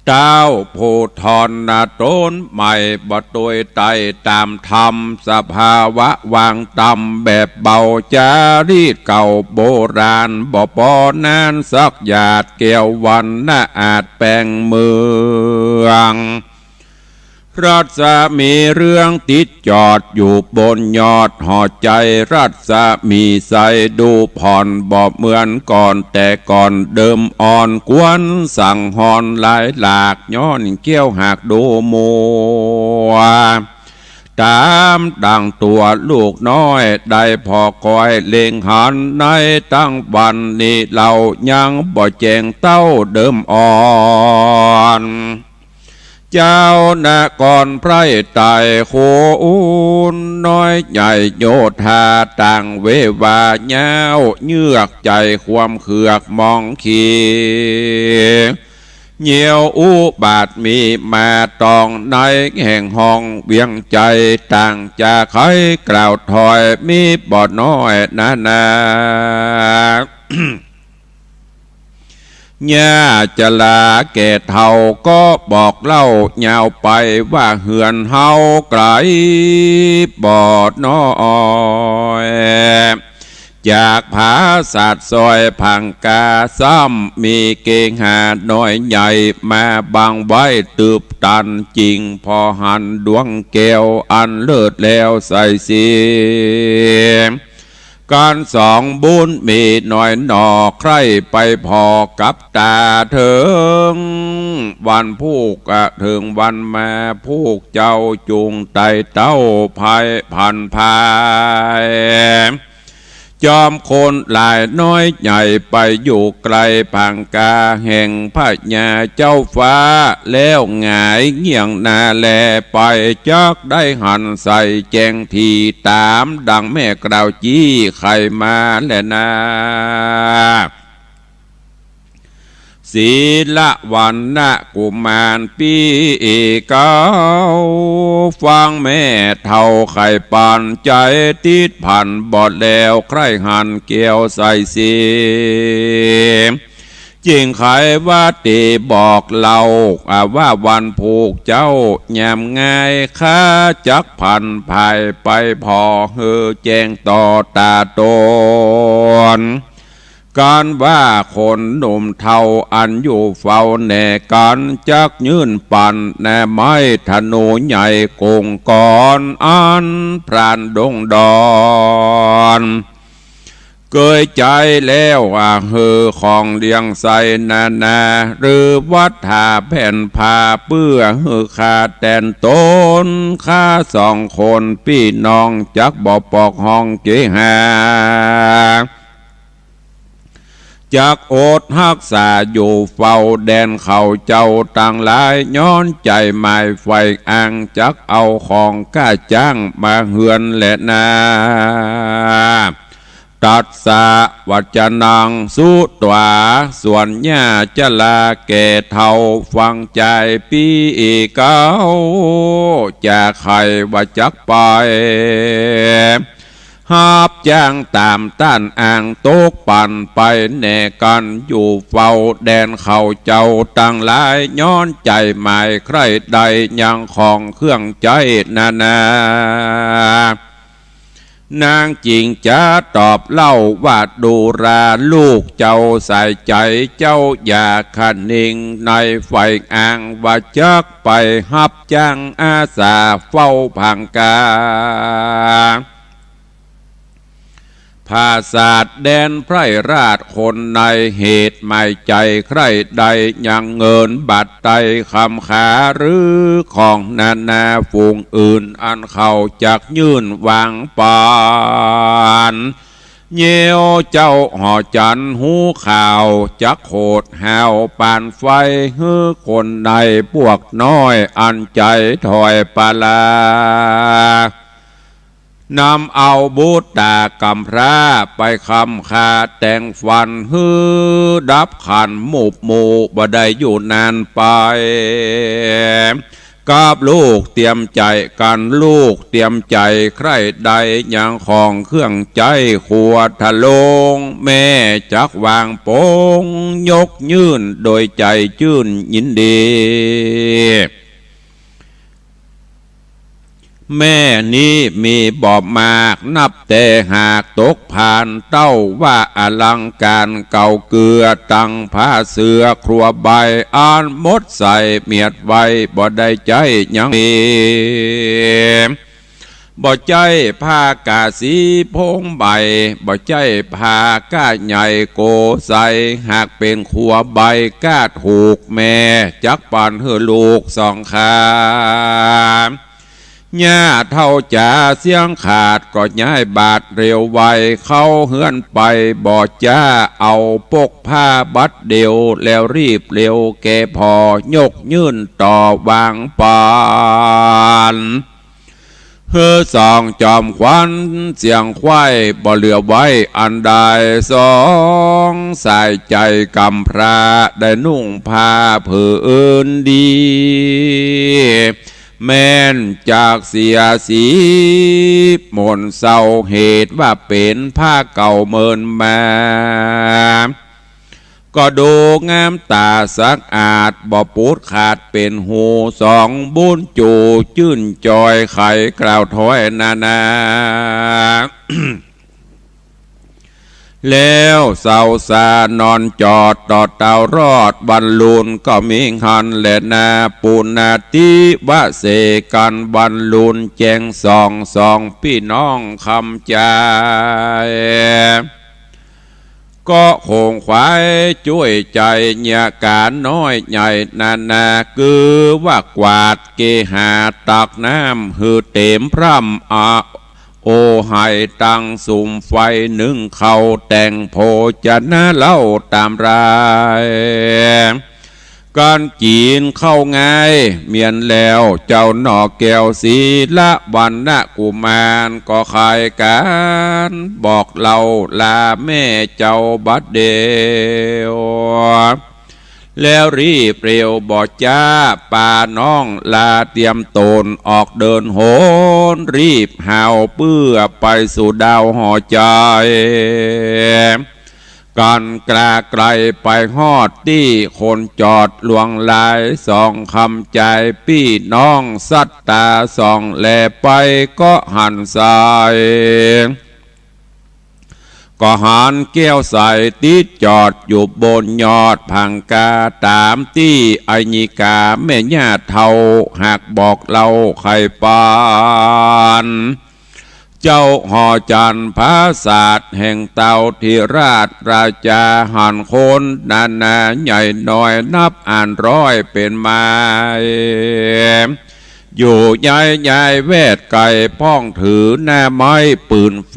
เต้าผู้ทอนนาต้นใหม่ บ่ตวยไต่ต๋ามธรรม สภาวะวางต่ำแบบเบา จารีตเก่าโบราณ บ่ปอนั้นสักหยาด แก้ววรรณะอาจแป๋งเมือง รัศมีเรืองติดจอดอยู่บนยอดหอใจ๋ รัศมีใสดูผ่อนบ่เหมือนก่อน แต่ก่อนเดิมอ่อน ควรสั่งหอนหลายหลาก ย้อนแก้วหากดูมัว ต๋ามดั่งตั๋วลูกน้อย ได้ผ่อคอยเล็งหัน ในตังวันนี้เล่า ยังบ่แจ้งเต้าเดิมอ่อน เจ้านครไพร่ไต่ ขุนน้อยใหญ่โยธา ต่างเววาเย้า เยือกใจ๋ความเคืองมองขี เยียวอุบาทมีมาต้อง ในแห่งห้องเวียงใจ๋ ต่างจาใค่กล่าวถ้อย มีบ่น้อยนานา หญ้าจราแก่เฒ่าก็บอกเล่ายาวไป ว่าเฮือนเฮาไก๋บ่น้อย จากผาสัตว์ซอยผางกา ซ้ำมีเกหาน้อยใหญ่ มาบังไว้ตึบตัน จิ่งผ่อหันดวงแก้วอันเลิศแล้วใสเสีย ก๋านสองบุญมีน้อยหนอ ใคร่ไปผ่อกับต๋าเถิง วันพูกอะเถิงวันมา พูกเจ้าจุ่งไต่เต้าไพร่ผันพาย จอมคนหลายน้อยใหญ่ ไปอยู่ไก๋ผางกาแห่งพญาเจ้าฟ้า แล้วหงายเงี่ยงหน้าแลไป จักได้หันใสแจ้งที ต๋ามดังแม่กล่าวจี้ไขมาแลนา สีลวรรณกุมารปี้เก๋า ฟังแม่เฒ่าไขปัน ใจ๋ติดพันบ่แล้ว ใคร่หันแก้วใสเสีย จิ่งไขว่าติบอกเล่า อาว่าวันพูกเจ้ายามงาย ข้าจักผันพายไปผ่อหื้อแจ้งต่อต๋าต๋น ก๋านว่าคนหนุ่มเฒ่าอันอยู่เฝ้าแหน่กั๋น จักยื่นปันแหน่ไม้ธนูใหญ่โก่งกร อันพรานดงดอน เกยใจ๋แล้ว อ่า หื้อของเลี้ยงใส้นานา หรือวัตถาแผ่นผ้า เปื้อหื้อข้าแตนต๋น ข้าสองคนปี้น้อง จักบ่ปอกฮ้องเกหา จักอดฮักษาอยู่เฝ้าแดนเขาเจ้าตังหลาย ย้อนใจ๋หมายใฝ่อ้าง จักเอาของก้าจ้างมาเฮือนแลนา ตัสสะวัจจนังสุตวา สวนญาจลาแก่เฒ่า ฟังจายปี้เก้า จะใค่ว่าจักไป ฮับจ้างต๋ามต้านอ้าง ตกปันไปแหน่กั๋น อยู่เฝ้าแดนเขาเจ้าตังหลาย ย้อนใจ๋หมายใคร่ใด่ ยังของเครื่องใจ๊นานา นางจิ๋งจ๋าตอบเล่าว่า ดูราลูกเจ้าสายใจ๋ เจ้าอย่าคะเนงในใฝ่อ้าง ว่าจักไปฮับจ้างอาสาเฝ้าผางกา ผาสาทแดนไพร่ราชคนใน เหตุหมายใจ๋ใคร่ใด่ ยังเงินบาทไตคำขา หรือของนานาฝูงอื่น อันเขาจักยื่นวางปัน เยียวเจ้าหอจั๋นฮู้ข่าว จักโหดห้าวปานไฟ หื้อคนในปวกน้อย อันใจ๋ถอยปะลา นำเอาบุตรต๋ากำพร้า ไปคำขาแต่งฟัน หื้อดับขันหมุบหมู่ บ่ได้อยู่นานไป กับลูกเตรียมใจ๋กั๋น ลูกเตรียมใจ๋ใคร่ใด่ ยังของเครื่องใจ๊ครัวทะโลง แม่จักวางปงยกยื่น โดยใจ๋จื้นยินดี แม่นี้มีบ่มาก นับแต่หากตกผาน เต้าว่าอลังก๋านเก่าเกือ ตังผ้าเสื้อครัวใบ อันหมดใส่เมียดไว้ บ่ได้ใจ๊ยังมี บ่ใจ้ผ้ากาสีผงใบ บ่ใจ้ผ้าก้าใหญ่โกใส หากเป๋นครัวใบก้าถูกแม่ จักปันหื้อลูกสองข้าง ย่าเฒ่าจ๋าเสียงขาด ก็ย้ายบาดเร็วไว เข้าเฮือนไปบ่จ้า เอาปกผ้าบัดเดียว แล้วรีบเร็วแก่ผ่อ ยกยื่นต่อวางปัน หื้อสองจอมขวัญเสียงไขว้ บ่เหลือไว้อันใด สองสายใจ๋กำพร้า ได้นุ่งผ้าผืนดี แม้นจากเสียสีหม่นเศร้า เหตุว่าเป๋นผ้าเก่าเมินมา ก็ดูงามต๋าสะอาด บ่ปูดขาดเป๋นฮู สองบุญจู๋จื้นจอย ใค่กล่าวถ้อยนานา แล้วเศร้าสานอนจอด ต่อเต้ารอดวันลุน ก็มีหั้นแลนา ปุณณาติวเสกัณฑ์วันลุน แจ้งส่องสองปี้น้องคำใจ๋ ก็ขงขวายจ้วยใจ๋ เยียะก๋านน้อยใหญ่นานา คือว่ากวาดเกหา ตักน้ำหื้อเต๋มพร่ำ อะ โอไหตังสุมไฟ นึ่งข้าวแต่งโภชนะเล่าต๋ามราย ก๋านกิ๋นข้าวงาย เมียนแล้วเจ้าหน่อแก้วสีละวันนะกุมาร ก็ใค่กั๋นบอกเล่าลาแม่เจ้าบัดเดียว แล้วรีบเร็วบ่จ๊า ปาน้องลาเตรียมต๋นออกเดินหน รีบหาวเปื้อไปสู่ดาวหอใจ๋ กั๋นกล้าไก๋ไปฮอดตี้คนจอดหลวงหลาย สองคำใจ๋ปี้น้องสัตตาสองแลไป ก็หันใส ก็หันแก้วใสติดจอดอยู่บนยอดผางกา ต๋ามตี้อัยญิกาแม่ย่าเฒ่า หากบอกเล่าใค่ปัน เจ้าหอจันทร์ผาสาทแห่งเตาทิราชราชา หันคนนานาใหญ่น้อยนับอันร้อยเป๋นไม้ อยู่ย้ายย้ายแวดไก๋ พ่องถือหน้าไม้ปืนไฟ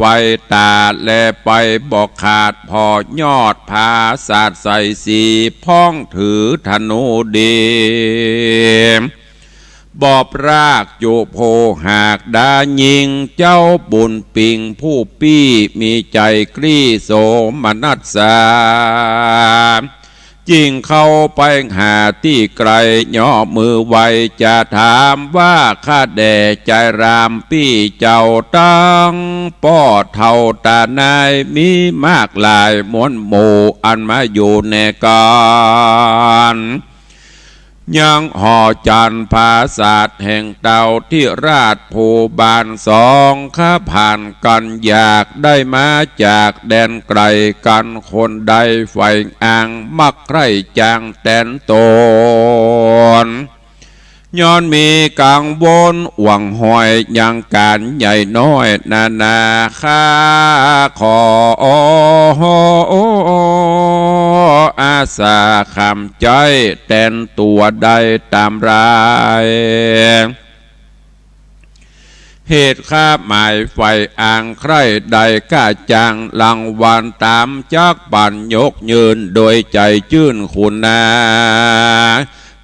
ต๋าแลไปบ่ขาด ผ่อยอดผาสาทใส่สี พ่องถือธนูดี บอบรากจุโผหากดายิง เจ้าบุญปิงผู้ปี้มีใจ๋กลี้โสมนัสสา จึงเข้าไปหาตี้ไก๋ ยกมือไหว้จะถามว่า ข้าแด่จายรามปี้เจ้า ตังป้อเฒ่าต๋านาย มีมากหลายมวลหมู่อันมาอยู่แนกั๋น ยังหอจันทร์ผาสาทแห่งเตาทิราชผู้บ้านสองข้าผ่านกั๋น อยากได้มาจากแดนไก๋กั๋น คนใดใฝ่อ้างมักใคร่จางแตนต๋น ย้อนมีกังวลหวั่งหอยยังก๋านใหญ่น้อยนานา ข้าขออาสาขำใจ๊แตนตั๋วได้ต๋ามราย เหตุข้าหมายใฝ่อ้างใคร่ได้ก้าจ้างรางวัลต๋ามจักปั๋นยกยื่นโดยใจ๋จื้นคุณนา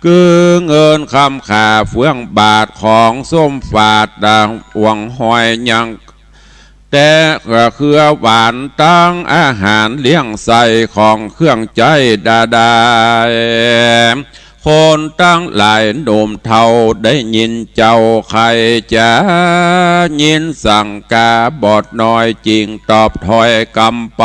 คือเงินคำขาเฟืองบาทของส้มฝาดด่างหวั่งหอยยัง แต่เกลือหวานตังอาหารเลี้ยงไส้ของเครื่องใจ๊ดาดาย คนตังหลายหนุ่มเฒ่าได้ยินเจ้าใค่จะยินสั่งกาบอดน้อยจึงตอบถ้อยกำไป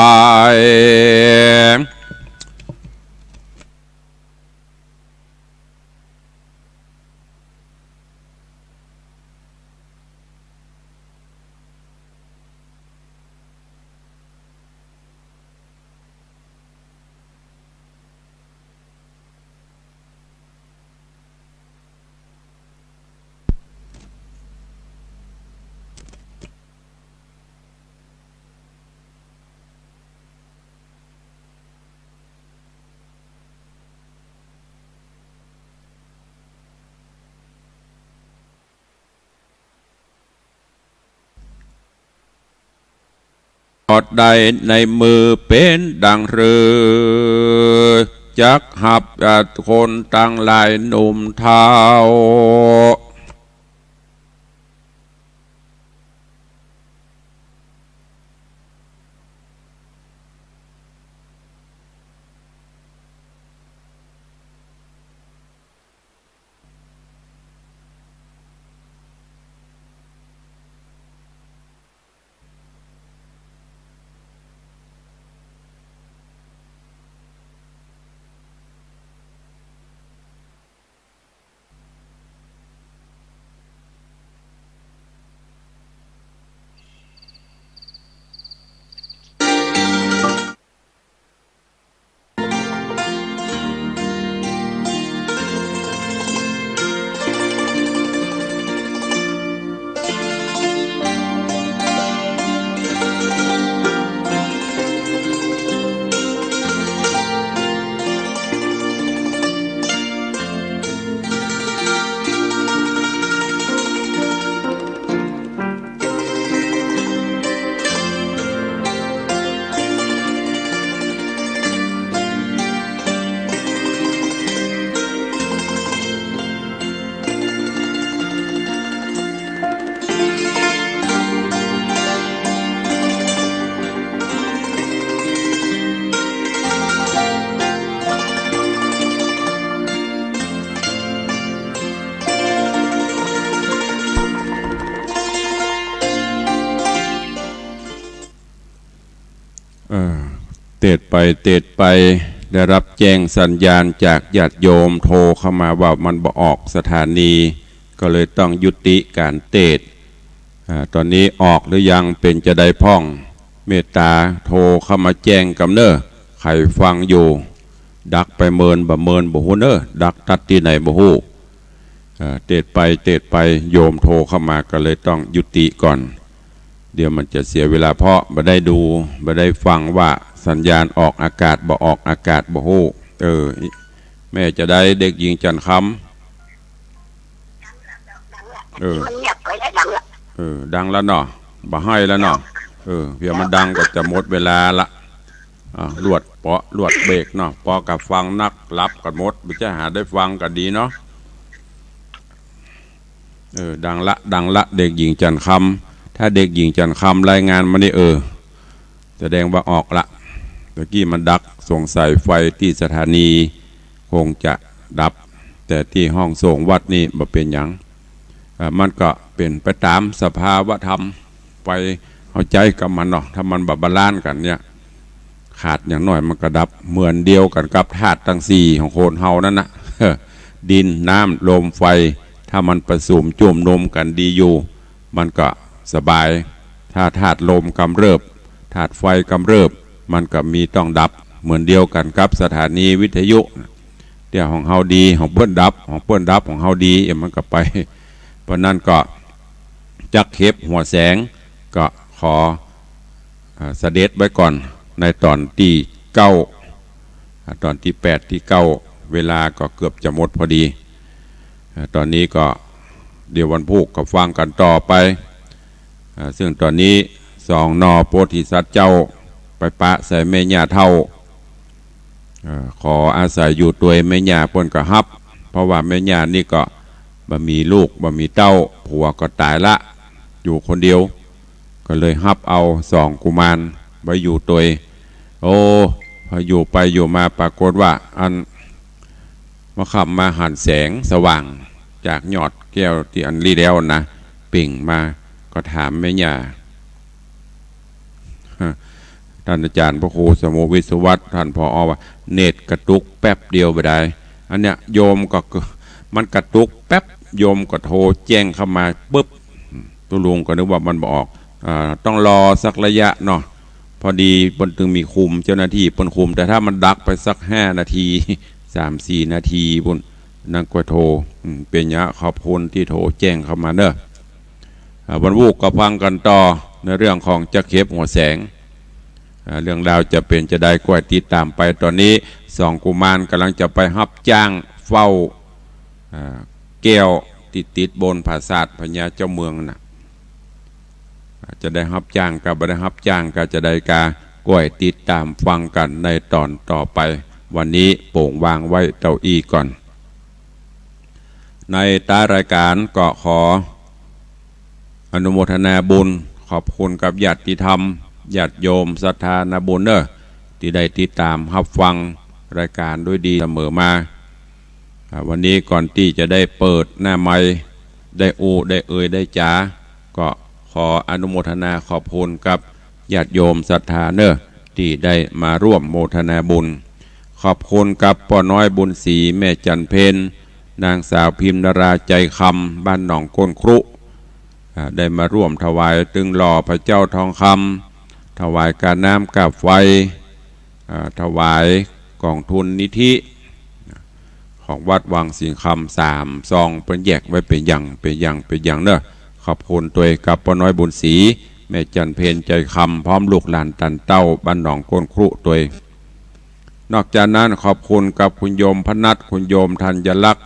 อดได้ในมือเป๋นดังฤๅ จักหับคนตังหลายหนุ่มเฒ่าเออ เตศน์ไป เตศน์ไป ได้ฮับแจ้งสัญญาณจากญาติโยมโทรเข้ามาว่ามันบ่ออกสถานี ก็เลยต้องยุติก๋านเตศน์ อ่า ต๋อนนี้ออกหรือยัง เป๋นจาใดพ่อง เมตต๋าโทรเข้ามาแจ้งกำเน่อ ใผฟังอยู่ ดักไปเมินบ่เมินบ่ฮู้เน่อ ดักตัดตี้ไหนบ่ฮู้ เอ่อ เตศน์ไป เตศน์ไป โยมโทรเข้ามาก็เลยต้องยุติก่อน เดี๋ยวมันจะเสียเวลา เพราะบ่ได้ดู บ่ได้ฟังว่าสัญญาณออกอากาศบ่ออกอากาศบ่ฮู้ เออ แม่จะได้ เด็กหญิงจันทร์คำ เออ มันเงียบไปแล้ว ดังละ เออ ดังแล้วเนาะ บ่ไห้แล้วเนาะ เออ เพียงมันดังก็จะหมดเวลาละ อ่า ลวดเปาะ ลวดเบรกเนาะ ปอกับฟังนักหลับกันหมด บ่จะหาได้ฟังกันดีเนาะ เออ ดังละ ดังละ เด็กหญิงจันทร์คำ ถ้าเด็กหญิงจันทร์คำรายงานมานี่ เออ แสดงว่าออกละ ตะกี้มันดับ สงสัยไฟตี้สถานีคงจะดับ แต่ตี้ห้องส่งวัดนี่บ่เป๋นหยัง อ่า มันก็เป๋นไปต๋ามสภาวะธรรม ไปเอาใจ๋กับมันเนาะ ถ้ามันบ่บาลานซ์กั๋นเนี่ย ขาดอย่างน้อยมันก็ดับ เหมือนเดียวกั๋นกับธาตุตังสี่ของคนเฮานั่นน่ะ ดิน น้ำ ลม ไฟ ถ้ามันประสุมจุ่มนวมกั๋นดีอยู่ มันก็สบาย ถ้าธาตุลมกำเริบ ธาตุไฟกำเริบ มันก็มีต้องดับ เหมือนเดียวกั๋นกับสถานีวิทยุ เดี๋ยวของเฮาดี ของเปิ้นดับ ของเปิ้นดับ ของเฮาดี เอ้ย มันก็ไป เพราะนั้นก็จักเข็บหัวแสง ก็ขอ อ่า เสด็จไว้ก่อนในต๋อนตี้เก้า อ่า ต๋อนตี้แปด ตี้เก้า เวลาก็เกือบจะหมดพอดี อ่า ต๋อนนี้ก็เดี๋ยววันพูกก็ฟังกั๋นต่อไป อ่า เซิ่งต๋อนนี้สองหน่อโพธิสัตว์เจ้าไปปะใส่แม่ย่าเฒ่า เอ่อ ขออาศัยอยู่ตวยแม่ย่าเปิ้นก็ฮับ เพราะว่าแม่ย่านี่ก็บ่มีลูกบ่มีเต้า ผัวก็ต๋ายละ อยู่คนเดียว ก็เลยฮับเอาสองกุมารไว้อยู่ตวย โอ้ พออยู่ไปอยู่มาปรากฏว่า อัน มาค่ำมาหันแสงสว่างจากยอดแก้วตี้อันลี้แล้วนะ เปล่งมา ก็ถามแม่ย่า ท่านอาจารย์พระครูสมุวิศวัตร ท่าน ผอ ว่า เน็ตกระตุกแป๊บเดียวบ่ดาย อันเนี้ยโยมก็ มันกระตุกแป๊บ โยมก็โทรแจ้งเข้ามาปุ๊บ ตุ๊ลุงก็นึกว่ามันบ่ออก อ่า ต้องรอสักระยะเนาะ พอดีเปิ้นตึงมีคุม เจ้าหน้าตี้เปิ้นคุม แต่ถ้ามันดับไปสักห้านาที สามสี่นาทีปุ้น นั้นก็โทร อืม เป๋นหยัง ขอบคุณตี้โทรแจ้งเข้ามาเนาะ อ่า วันพูกก็ฟังกั๋นต่อในเรื่องของจักเข็บหัวแสง อ่า เรื่องราวจะเป๋นจาใดก็ติดต๋ามไป ต๋อนนี้สองกุมารก่ำลังจะไปฮับจ้างเฝ้า อ่า แก้วตี้ติดบนผาสาทพญาเจ้าเมืองน่ะ อ่า จะได้ฮับจ้างกาบ่ได้ฮับจ้างกาจาใดกา ก็ติดต๋ามฟังกั๋นในต๋อนต่อไป วันนี้โป๋งวางไว้เต้าอี้ก่อน ในต๊ายรายก๋านก็ขออนุโมทนาบุญ ขอบคุณกับญาติธรรม ญาติโยมศรัทธานาบุญเนาะ ตี้ได้ติดต๋ามฮับฟังรายก๋านด้วยดีเสมอมา อ่า วันนี้ก่อนตี้จะได้เปิดหน้าไมค์ ได้อู้ ได้เอ่ย ได้จ๋า ก็ขออนุโมทนาขอบคุณกับญาติโยมศรัทธาเนาะ ตี้ได้มาร่วมโมทนาบุญ ขอบคุณกับป้อน้อยบุญศรี แม่จันเพ็ญ นางสาวพิมนารา ใจคำ บ้านหนองก้นครุ อ่า ได้มาร่วมถวายตึงหล่อพระเจ้าทองคำ ถวายกาน้ำกาไฟ อ่า ถวายก๋องทุนนิธิของวัดวังสิงห์คำสามซอง เปิ้นแยกไว้เป๋นอย่าง เป๋นอย่าง เป๋นอย่างเนาะ ขอบคุณตวยกับป้อน้อยบุญศรี แม่จันเพ็ญ ใจคำ พร้อมลูกหลานตันเต้าบ้านหนองก้นครุตวย นอกจากนั้นขอบคุณกับคุณโยมพนัส คุณโยมธัญลักษณ์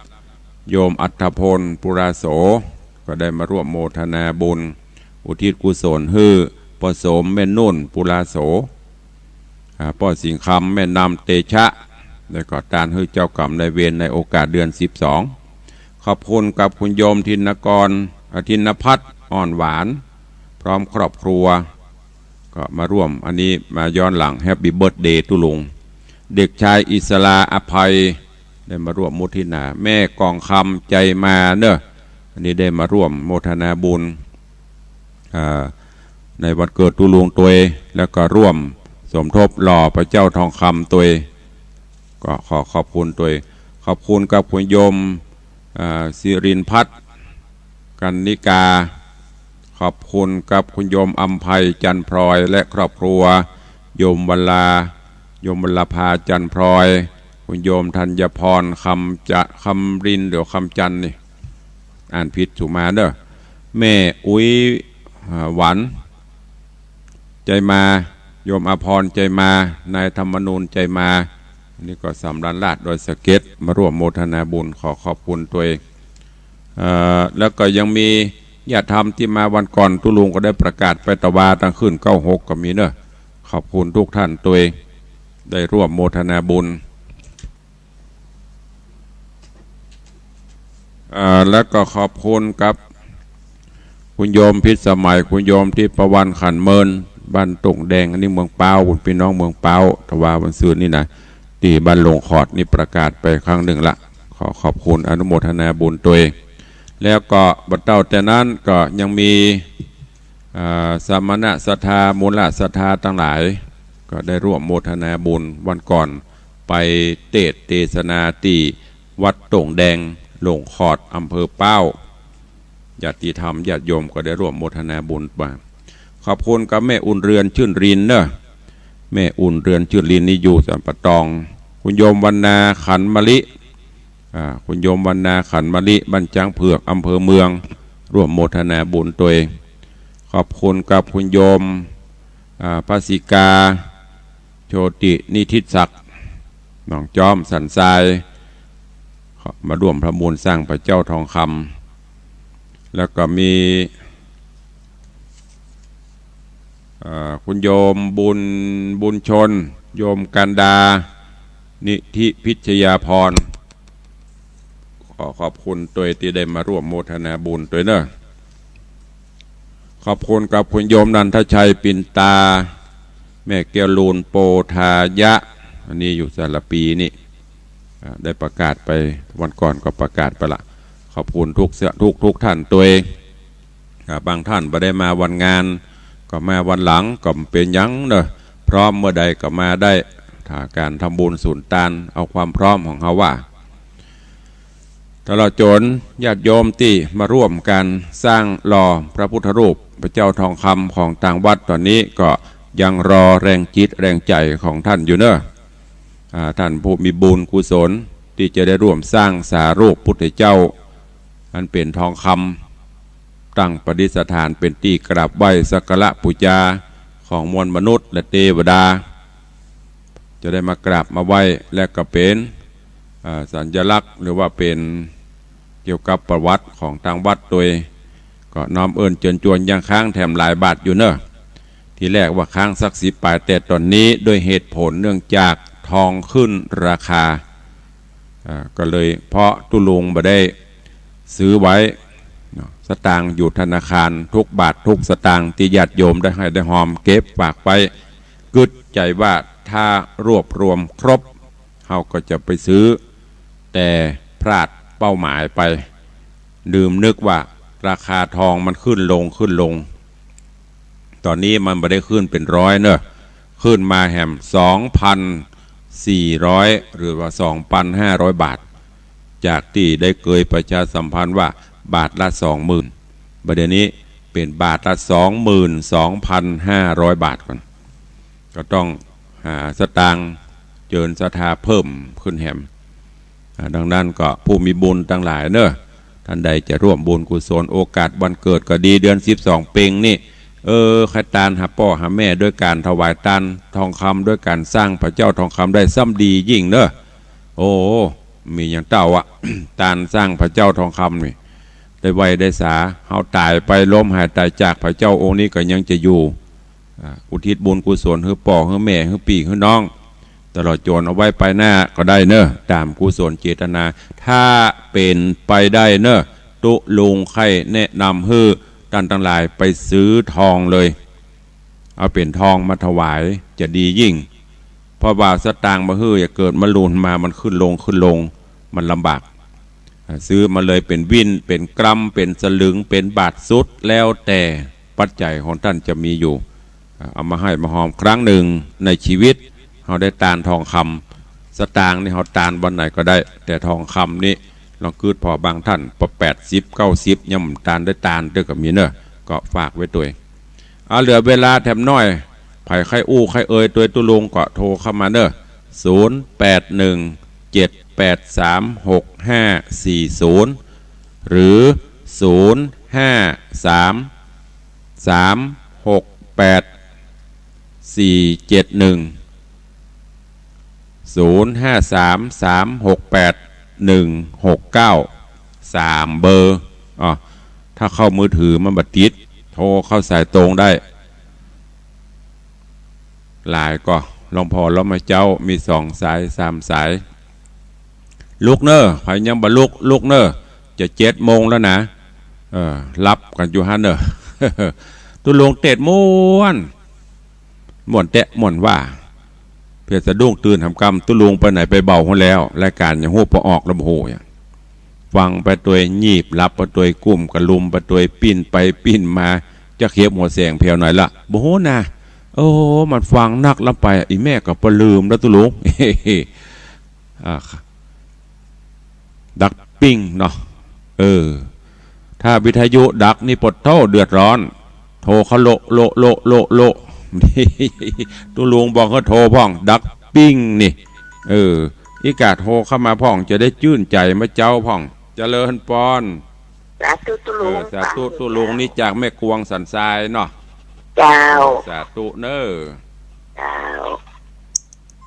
โยมอัฏฐพล ปุราโส ก็ได้มาร่วมโมทนาบุญ อุทิศกุศลหื้อป้อโสม แม่นุ่น ปุราโส อ่า ป้อสิงห์คำ แม่นำเตชะ แล้วก็ตานหื้อเจ้ากรรมนายเวรในโอกาสเดือนสิบสอง ขอบคุณกับคุณโยมธินกร อ่า ธินพัฒน์ อ่อนหวาน พร้อมครอบครัว ก็มาร่วม อันนี้มาย้อนหลัง แฮปปี้เบิร์ธเดย์ตุ๊ลุง เด็กชายอิสรา อภัย ได้มาร่วมโมทนา แม่กองคำ ใจมาเนาะ อันนี้ได้มาร่วมโมทนาบุญ อ่า ในวันเกิดตุ๊ลุงตวย แล้วก็ร่วมสมทบหล่อพระเจ้าทองคำตวย ก็ขอขอบคุณตวย ขอบคุณกับคุณโยม อ่า สิรินพัฒน์ กันนิกา ขอบคุณกับคุณโยมอำไพ จันทร์พลอย และครอบครัว โยมวัลลา โยมวัลลภา จันทร์พลอย คุณโยมธัญพร คำจะ คำรินทร์ หรือคำจันทร์นี่ อ่านผิดสุมาเนาะ แม่อุ๊ย อ่า หวัน ใจ๋มา โยมอาภรณ์ใจ๋มา นายธรรมนูญใจ๋มา อันนี้ก็สำราญราษฎร์ดอยสะเก็ด มาร่วมโมทนาบุญ ขอขอบคุณตวย เอ่อ แล้วก็ยังมีญาติธรรมตี้มาวันก่อน ตุ๊ลุงก็ได้ประกาศไปตะวาตังคืน เก้าหก ก็มีเนอะ ขอบคุณทุกท่านตวย ได้ร่วมโมทนาบุญ อ่า แล้วก็ขอบคุณกับคุณโยมพิสมัย คุณโยมทิพวรรณขันเมิน บ้านตุ่งแดง อันนี้เมืองป๊าว บุญพี่น้องเมืองป๊าว ตะวาวันซืนนี่นะ ตี้บ้านหลงขอดนี่ประกาศไปครั้งนึ่งละ ขอขอบคุณอนุโมทนาบุญตวย แล้วก็บ่เต้าแต่นั้นก็ยังมี อ่า สมณะศรัทธา มูลศรัทธาตังหลาย ก็ได้ร่วมโมทนาบุญ วันก่อนไปเตสน์เตสนาตี้วัดโต่งแดง หลงขอด อำเภอป๊าว ญาติธรรมญาติโยมก็ได้ร่วมโมทนาบุญมา ขอบคุณกับแม่อุ่นเรือนชื่นรินเนอะ แม่อุ่นเรือนชื่นรินนี่อยู่สันป่าตอง คุณโยมวรรณาขันมะลิ อ่า คุณโยมวรรณาขันมะลิ บ้านจ๊างเผือก อำเภอเมือง ร่วมโมทนาบุญตวย ขอบคุณกับคุณโยม อ่า พระสิกา โชตินิธิศักดิ์ หนองจ๊อม สันทราย มาร่วมทำบุญสร้างพระเจ้าทองคำ แล้วก็มี เอ่อ คุณโยมบุญ บุญชน โยมกันดา นิธิพิชยาภรณ์ ขอขอบคุณตวยตี้ได้มาร่วมโมทนาบุญตวยเนอะ ขอบคุณกับคุณโยมนันทชัย ปินตา แม่แก้วลูน โปธายะ อันนี้อยู่สารภีนี่ อ่า ได้ประกาศไป วันก่อนก็ประกาศไปละ ขอบคุณทุกเสื้อ ทุก ทุกท่านตวย อ่า บางท่านบ่ได้มาวันงาน ก็มาวันหลัง ก็บ่เป๋นหยังเนอะ พร้อมเมื่อใดก็มาได้ ถ้าก๋านทำบุญสุนตาน เอาความพร้อมของเฮาว่า ตลอดจ๋นญาติโยมตี้มาร่วมกั๋นสร้างหล่อพระพุทธรูปพระเจ้าทองคำของตางวัด ต๋อนนี้ก็ยังรอแรงจิตแรงใจ๋ของท่านอยู่เนอะ อ่า ท่านผู้มีบุญกุศลตี้จะได้ร่วมสร้างสารูปพุทธเจ้า อันเป๋นทองคำ ตั้งประดิษฐานเป๋นตี้กราบไหว้สักการะปู๋จาของมวลมนุษย์และเตวดา จะได้มากราบมาไหว้ และก็เป๋น อ่า สัญลักษณ์ หรือว่าเป๋นเกี่ยวกับประวัติของตางวัดตวย ก็น้อมเอิ้นเจิญจวน ยังค้างแถมหลายบาทอยู่เนอะ ทีแรกว่าค้างสักสิบป๋าย แต่ต๋อนนี้ด้วยเหตุผลเนื่องจากทองขึ้นราคา อ่า ก็เลยเพราะตุ๊ลุงบ่ได้ซื้อไว้เนาะ สตางค์อยู่ธนาคาร ทุกบาททุกสตางค์ตี้ญาติโยมได้ให้ได้หอมเก็บฝากไว้ กึ๊ดใจ๋ว่าถ้ารวบรวมครบ เฮาก็จะไปซื้อ แต่พลาดเป้าหมายไป ลืมนึกว่าราคาทองมันขึ้นลงขึ้นลง ต๋อนนี้มันบ่ได้ขึ้นเป๋นร้อยเนอะ ขึ้นมาแหมสองพันสี่ร้อย หรือว่าสองพันห้าร้อยบาท จากตี้ได้เกยประชาสัมพันธ์ว่าบาทละสองหมื่น บ่าเดี่ยวนี้เป๋นบาทละสองหมื่นสองพันห้าร้อยบาทก่อน ก็ต้องหาสตางค์เจิญศรัทธาเพิ่มขึ้นแหม อ่า ดังนั้นก็ผู้มีบุญตังหลายเนอะ ท่านใดจะร่วมบุญกุศลโอกาสวันเกิดก็ดี เดือนสิบสองเป็งนี่ เออ ใค่ตานหาป้อหาแม่ด้วยก๋านถวายตานทองคำ ด้วยก๋านสร้างพระเจ้าทองคำได้ซ้ำดียิ่งเนอะ โอ้ มีอย่างเต้าอะ ตานสร้างพระเจ้าทองคำนี่ ได้ไหว้ได้สา เฮาต๋ายไป ล้มหายต๋ายจาก พระเจ้าองค์นี้ก็ยังจะอยู่ อ่า อุทิศบุญกุศลหื้อป้อหื้อแม่หื้อปี้หื้อน้อง ตลอดจ๋นเอาไว้ไปหน้าก็ได้เนอะ ต๋ามกุศลเจตนา ถ้าเป๋นไปได้เนอะ ตุ๊ลุงใค่แนะนำหื้อต้านตังหลายไปซื้อทองเลย เอาเป๋นทองมาถวายจะดียิ่ง เพราะว่าสตางค์บ่หื้อ อย่าเกิดมะลูนมา มันขึ้นลงขึ้นลง มันลำบาก อ่า ซื้อมาเลยเป๋นวิน เป๋นกรัม เป๋นสลึง เป๋นบาท สุดแล้วแต่ปัจจัยของต้านจะมีอยู่ อ่า เอามาให้มาหอมครั้งนึ่งในจีวิต เฮาได้ตานทองคำ สตางค์นี่เฮาตานวันไหนก็ได้ แต่ทองคำนี่ลองกึ๊ดผ่อบางต้าน ปอแปดสิบ เก้าสิบ ยังบ่ตานได้ตานเตื้อก็มีเนอะ ก็ฝากไว้ตวย อ่า เหลือเวลาแถมน้อย ใผใค่อู้ใค่เอ่ยตวยตุ๊ลุงก็โทรเข้ามาเนอะ ศูนย์แปดหนึ่งเจ็ดแปดสามหกห้าสี่ศูนย์ หรือ ศูนย์ห้าสามสามหกแปด สี่เจ็ดหนึ่ง ศูนย์ห้าสาม สามหกแปด หนึ่งหกเก้า สามเบอร์ อ้อ ถ้าเข้ามือถือมันบ่ติด โทรเข้าสายตรงได้ หลายก่อ หลวงพ่อลมเจ้า มีสองสาย สามสาย ลุกเน่อ ใผยังบ่ลุก ลุกเน่อ จะเจ็ดโมงแล้วนะ เออ หลับกั๋นอยู่หั้นเน่อ ตุ๊ลุงเตศน์ม่วน ม่วนแต๊ ม่วนว่า เปียสะดุ้งตื่นหำกำ ตุ๊ลุงไปไหนไปเบาหั้นแล้ว รายก๋านยังฮู้บ่ออกแล้วบ่ฮู้อะ ฟังไปตวย งีบหลับไปตวย กุ้มกะลุมไปตวย ปิ้นไปปิ้นมา จะเข็บหัวแสงแผวไหนละ บ่ฮู้นะ โอ้ มันฟังนักลำไป อี่แม่ก็ปะลืมแล้วตุ๊ลุง อ่า ดักปิ้งเนาะ เออ ถ้าวิทยุดักนี่ปะโธ่เดือดร้อน โทรเข้าโละโละโละโละโละ ตุ๊ลุงบอกหื้อโทรพ่อง ดักปิ้งนี่ เออ อิกาโทรเข้ามาพ่อง จะได้จื้นใจ๋เมื่อเจ๊าพ่อง เจริญปอน สาธุตุ๊ลุง เออ สาธุตุ๊ลุง นี่จากแม่กวงสันทรายเนาะ เจ้า เออ สาธุเน่อ เจ้า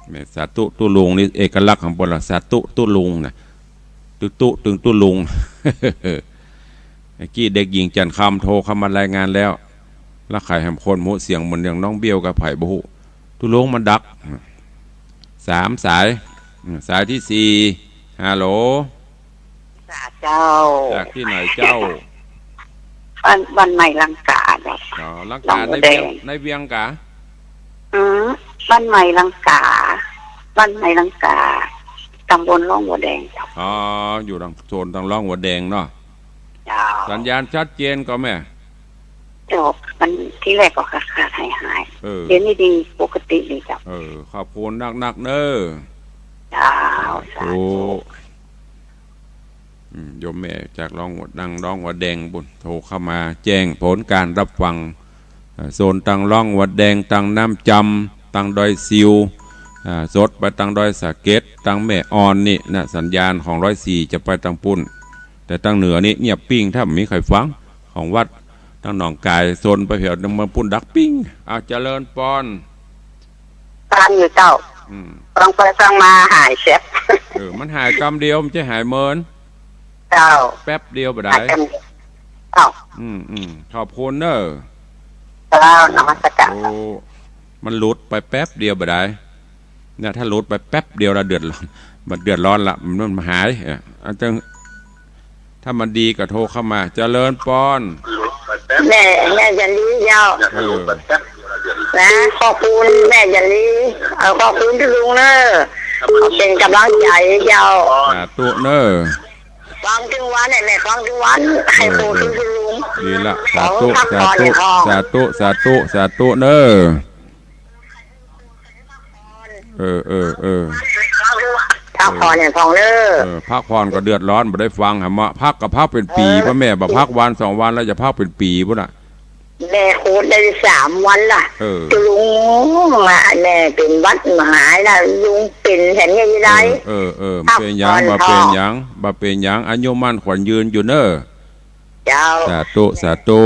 แม่สาธุตุ๊ลุงนี่เอกลักษณ์ของเปิ้นละ สาธุตุ๊ลุงนะ ตุ๊ตุ๊ตึงตุ๊ลุง เมื่อกี้เด็กหญิงจันทร์คำโทรเข้ามารายงานแล้ว แล้วใผแหมคนบ่ฮู้ เสียงเหมือนอย่างน้องเบี้ยวกับใผบ่ฮู้ ตุ๊ลุงมันดัก สามสาย อืม สายตี้สี่ ฮัลโหล สาเจ้า จากตี้ไหนเจ้า บ้าน บ้านใหม่ลังกาเจ้า อ๋อ ลังกา หนองบัวแดง ในเวียง ในเวียงกา อืม บ้านใหม่ลังกา บ้านใหม่ลังกา ตำบลหนองบัวแดงเจ้า อ๋อ อยู่ตางโซนตางหนองบัวแดงเนาะ เจ้า สัญญาณชัดเจนก่อแม่ เจ้า มันทีแรกก็ขาดๆ หายๆ เออ เดี๋ยวนี้ดีปกติดีเจ้า เออ ขอบคุณนักๆ เน่อ เจ้า สาธุ สาธุ อืม โยมแม่จากหนองบัว ตางหนองบัวแดงปู๊น โทรเข้ามาแจ้งผลการรับฟัง อ่า โซนตางหนองบัวแดง ตางน้ำจำ ตางดอยซิว อ่า สดไปตางดอยสะเก็ด ตางแม่อ่อนนี่นะ สัญญาณของร้อยสี่จะไปตางปู๊น แต่ตางเหนือนี่เงียบปิ้ง ถ้าบ่มีใผฟัง ของวัดตางหนองกาย โซนไปแผวเมืองปู๊นดักปิ้ง อ่า เจริญปอน ฟังอยู่เจ้า อืม ฟังไปฟังมาหายแซ็บ เออ มันหายกำเดียว มันจะหายเมิน เจ้า แป๊บเดียวบ่ได้ หายกำเดียว เจ้า อืม อืม ขอบคุณเน่อ เจ้า นมัสการ โอ้ มันหลุดไปแป๊บเดียวบ่ได้ เนี่ย ถ้าหลุดไปแป๊บเดียวละเดือดร้อน มันเดือดร้อนละ มัน มันหาย เออ อันจัง ถ้ามันดีก็โทรเข้ามา เจริญปอน แม่ แม่จันดีเจ้า เออ นะ ขอบคุณแม่จันดี เออ ขอบคุณตุ๊ลุงเน่อ ขอเป๋นก๋ำลังใจ๋เจ้า สาธุเน่อ ฟังตึงวันเนี่ย แม่ฟังตึงวัน เออ ให้โทรตึงตุ๊ลุง ดีละ สาธุ ขอพักผ่อน สาธุ ให้พอ สาธุ สาธุ สาธุเน่อ เออ เออ เออ พักผ่อนอย่างพองเด้อ เออ พักผ่อนก็เดือดร้อน บ่ได้ฟังหามา พักก็พักเป๋นปี๋ เออ พ่อแม่ บ่พักวันสองวันแล้วจะพักเป๋นปี๋ปู๊นน่ะ แม่โคตรได้สามวันละ เออ ตุ๊ลุงมา แม่เป๋นหวัดบ่หายละ ลุงเป๋นแถมเนี่ยจะได้ เออ เออ เออ บ่เป๋นหยัง พักผ่อน บ่เป๋นหยัง พอ บ่เป๋นหยัง อายุมั่นขวัญยืนอยู่เน่อ เจ้า สาธุ สาธุ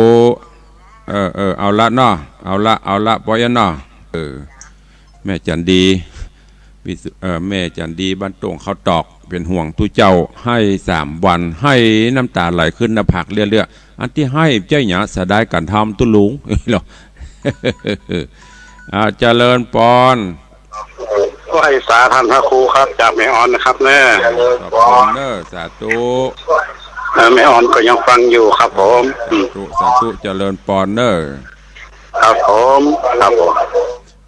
เออ เออ เอาละเนาะ เอาละ เอาละ ปอยเนาะ เออ แม่จันดี วิสุ เออ แม่จันดี บ้านโต่งข้าวตอก เป๋นห่วงตุ๊เจ้า ไห้สามวัน ไห้น้ำต๋าไหลขึ้นหน้าผากเรื่อยๆ อันตี้ไห้บ่ใจ้หยัง เสียดายก๋านทำตุ๊ลุง เหรอ อ่า เจริญปอน ไหว้สาท่านพระครูครับ จากแม่ออนนะครับเน่อ ขอบคุณเน่อ สาธุ เออ แม่ออนก็ยังฟังอยู่ครับผม สาธุ สาธุ เจริญปอนเน่อ ครับผม ครับผม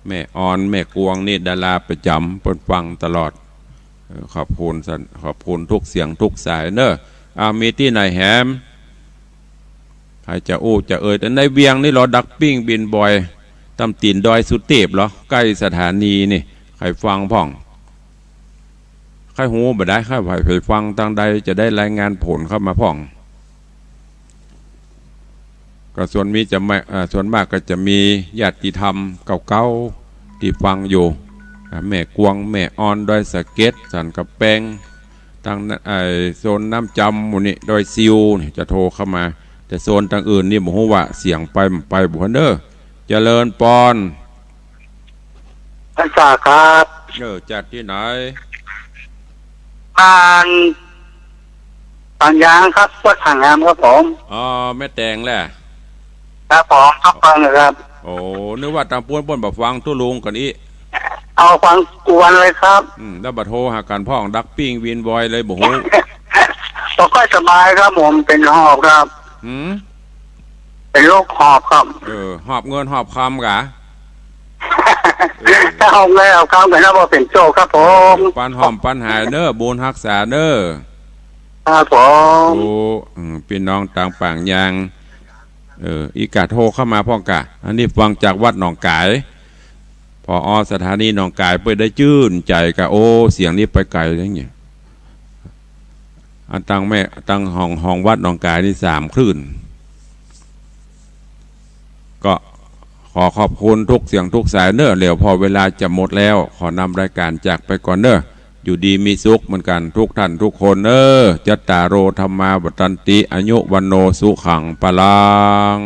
แม่ออน แม่กวงนี่ดาราประจ๋ำ เปิ้นฟังตลอด เออ ขอบคุณสัน ขอบคุณทุกเสียงทุกสายเน่อ อ่า มีตี้ไหนแหม ใผจะอู้จะเอ่ย แต่ในเวียงนี่ลอดักปิ้งบินบ่อย ตำตี๋นดอยสุเตพเหรอ ใก้สถานีนี่ ใผฟังพ่อง ใผฮู้บ่ได้ ใผ ใผฟังตางใดจะได้รายงานผลเข้ามาพ่อง ก็ส่วนมีจะมา อ่า ส่วนมากก็จะมีญาติธรรมเก่าๆ ตี้ฟังอยู่ อ่า แม่กวง แม่ออน ดอยสะเก็ด สันกำแปง ตาง ไอ้ โซนน้ำจำหมู่นี่ ดอยซิวนี่ จะโทรเข้ามา แต่โซนตางอื่นนี่บ่ฮู้ว่าเสียงไปบ่ไปบ่เน่อ เจริญปอน พรรษาครับ เออ จากตี้ไหน บ้านปางยางครับ วัดผางามครับผม อ๋อ แม่แตงแหละ ครับผม ฟังเปิ้นครับ โอ้ นึกว่าตางปู๊นเปิ้นบ่ฟังตุ๊ลุงกั๋นอี้ เอาฟังกู้วันเลยครับ อืม แล้วบ่โทรหากั๋นพ่อง ดักปิ้งวินวอยเลยบ่ฮู้ บ่ค่อยสบายครับผม เป๋นหอบครับ หืม เป๋นโรคหอบครับ เออ หอบเงินหอบคำกา เออ ถ้าหอบเงินหอบคำก็นับว่าเป๋นโจรครับผม ปันหอมปันหายเน้อ บุญฮักษาเน้อ ครับผม โอ้ อืม ปี้น้องตางปางยาง เออ อีกาโทรเข้ามาพ่องกา อันนี้ฟังจากวัดหนองก๋าย ผอ.สถานีหนองก๋าย เปิ้นได้จื้นใจ๋กา โอ้ เสียงนี้ไปไก๋แล้วเนี่ย อันตางแม่ ตางห้อง ห้องวัดหนองก๋ายนี่สามคลื่น ก็ขอขอบคุณทุกเสียงทุกสายเน้อ แล้วเพราะเวลาจะหมดแล้ว ขอนำรายการจากไปก่อนเน้อ อยู่ดีมีสุขเหมือนกั๋นทุกท่านทุกคนเน้อ จัตตาโร ธัมมา วัฑฒันติ อายุ วัณโณ สุขัง พลัง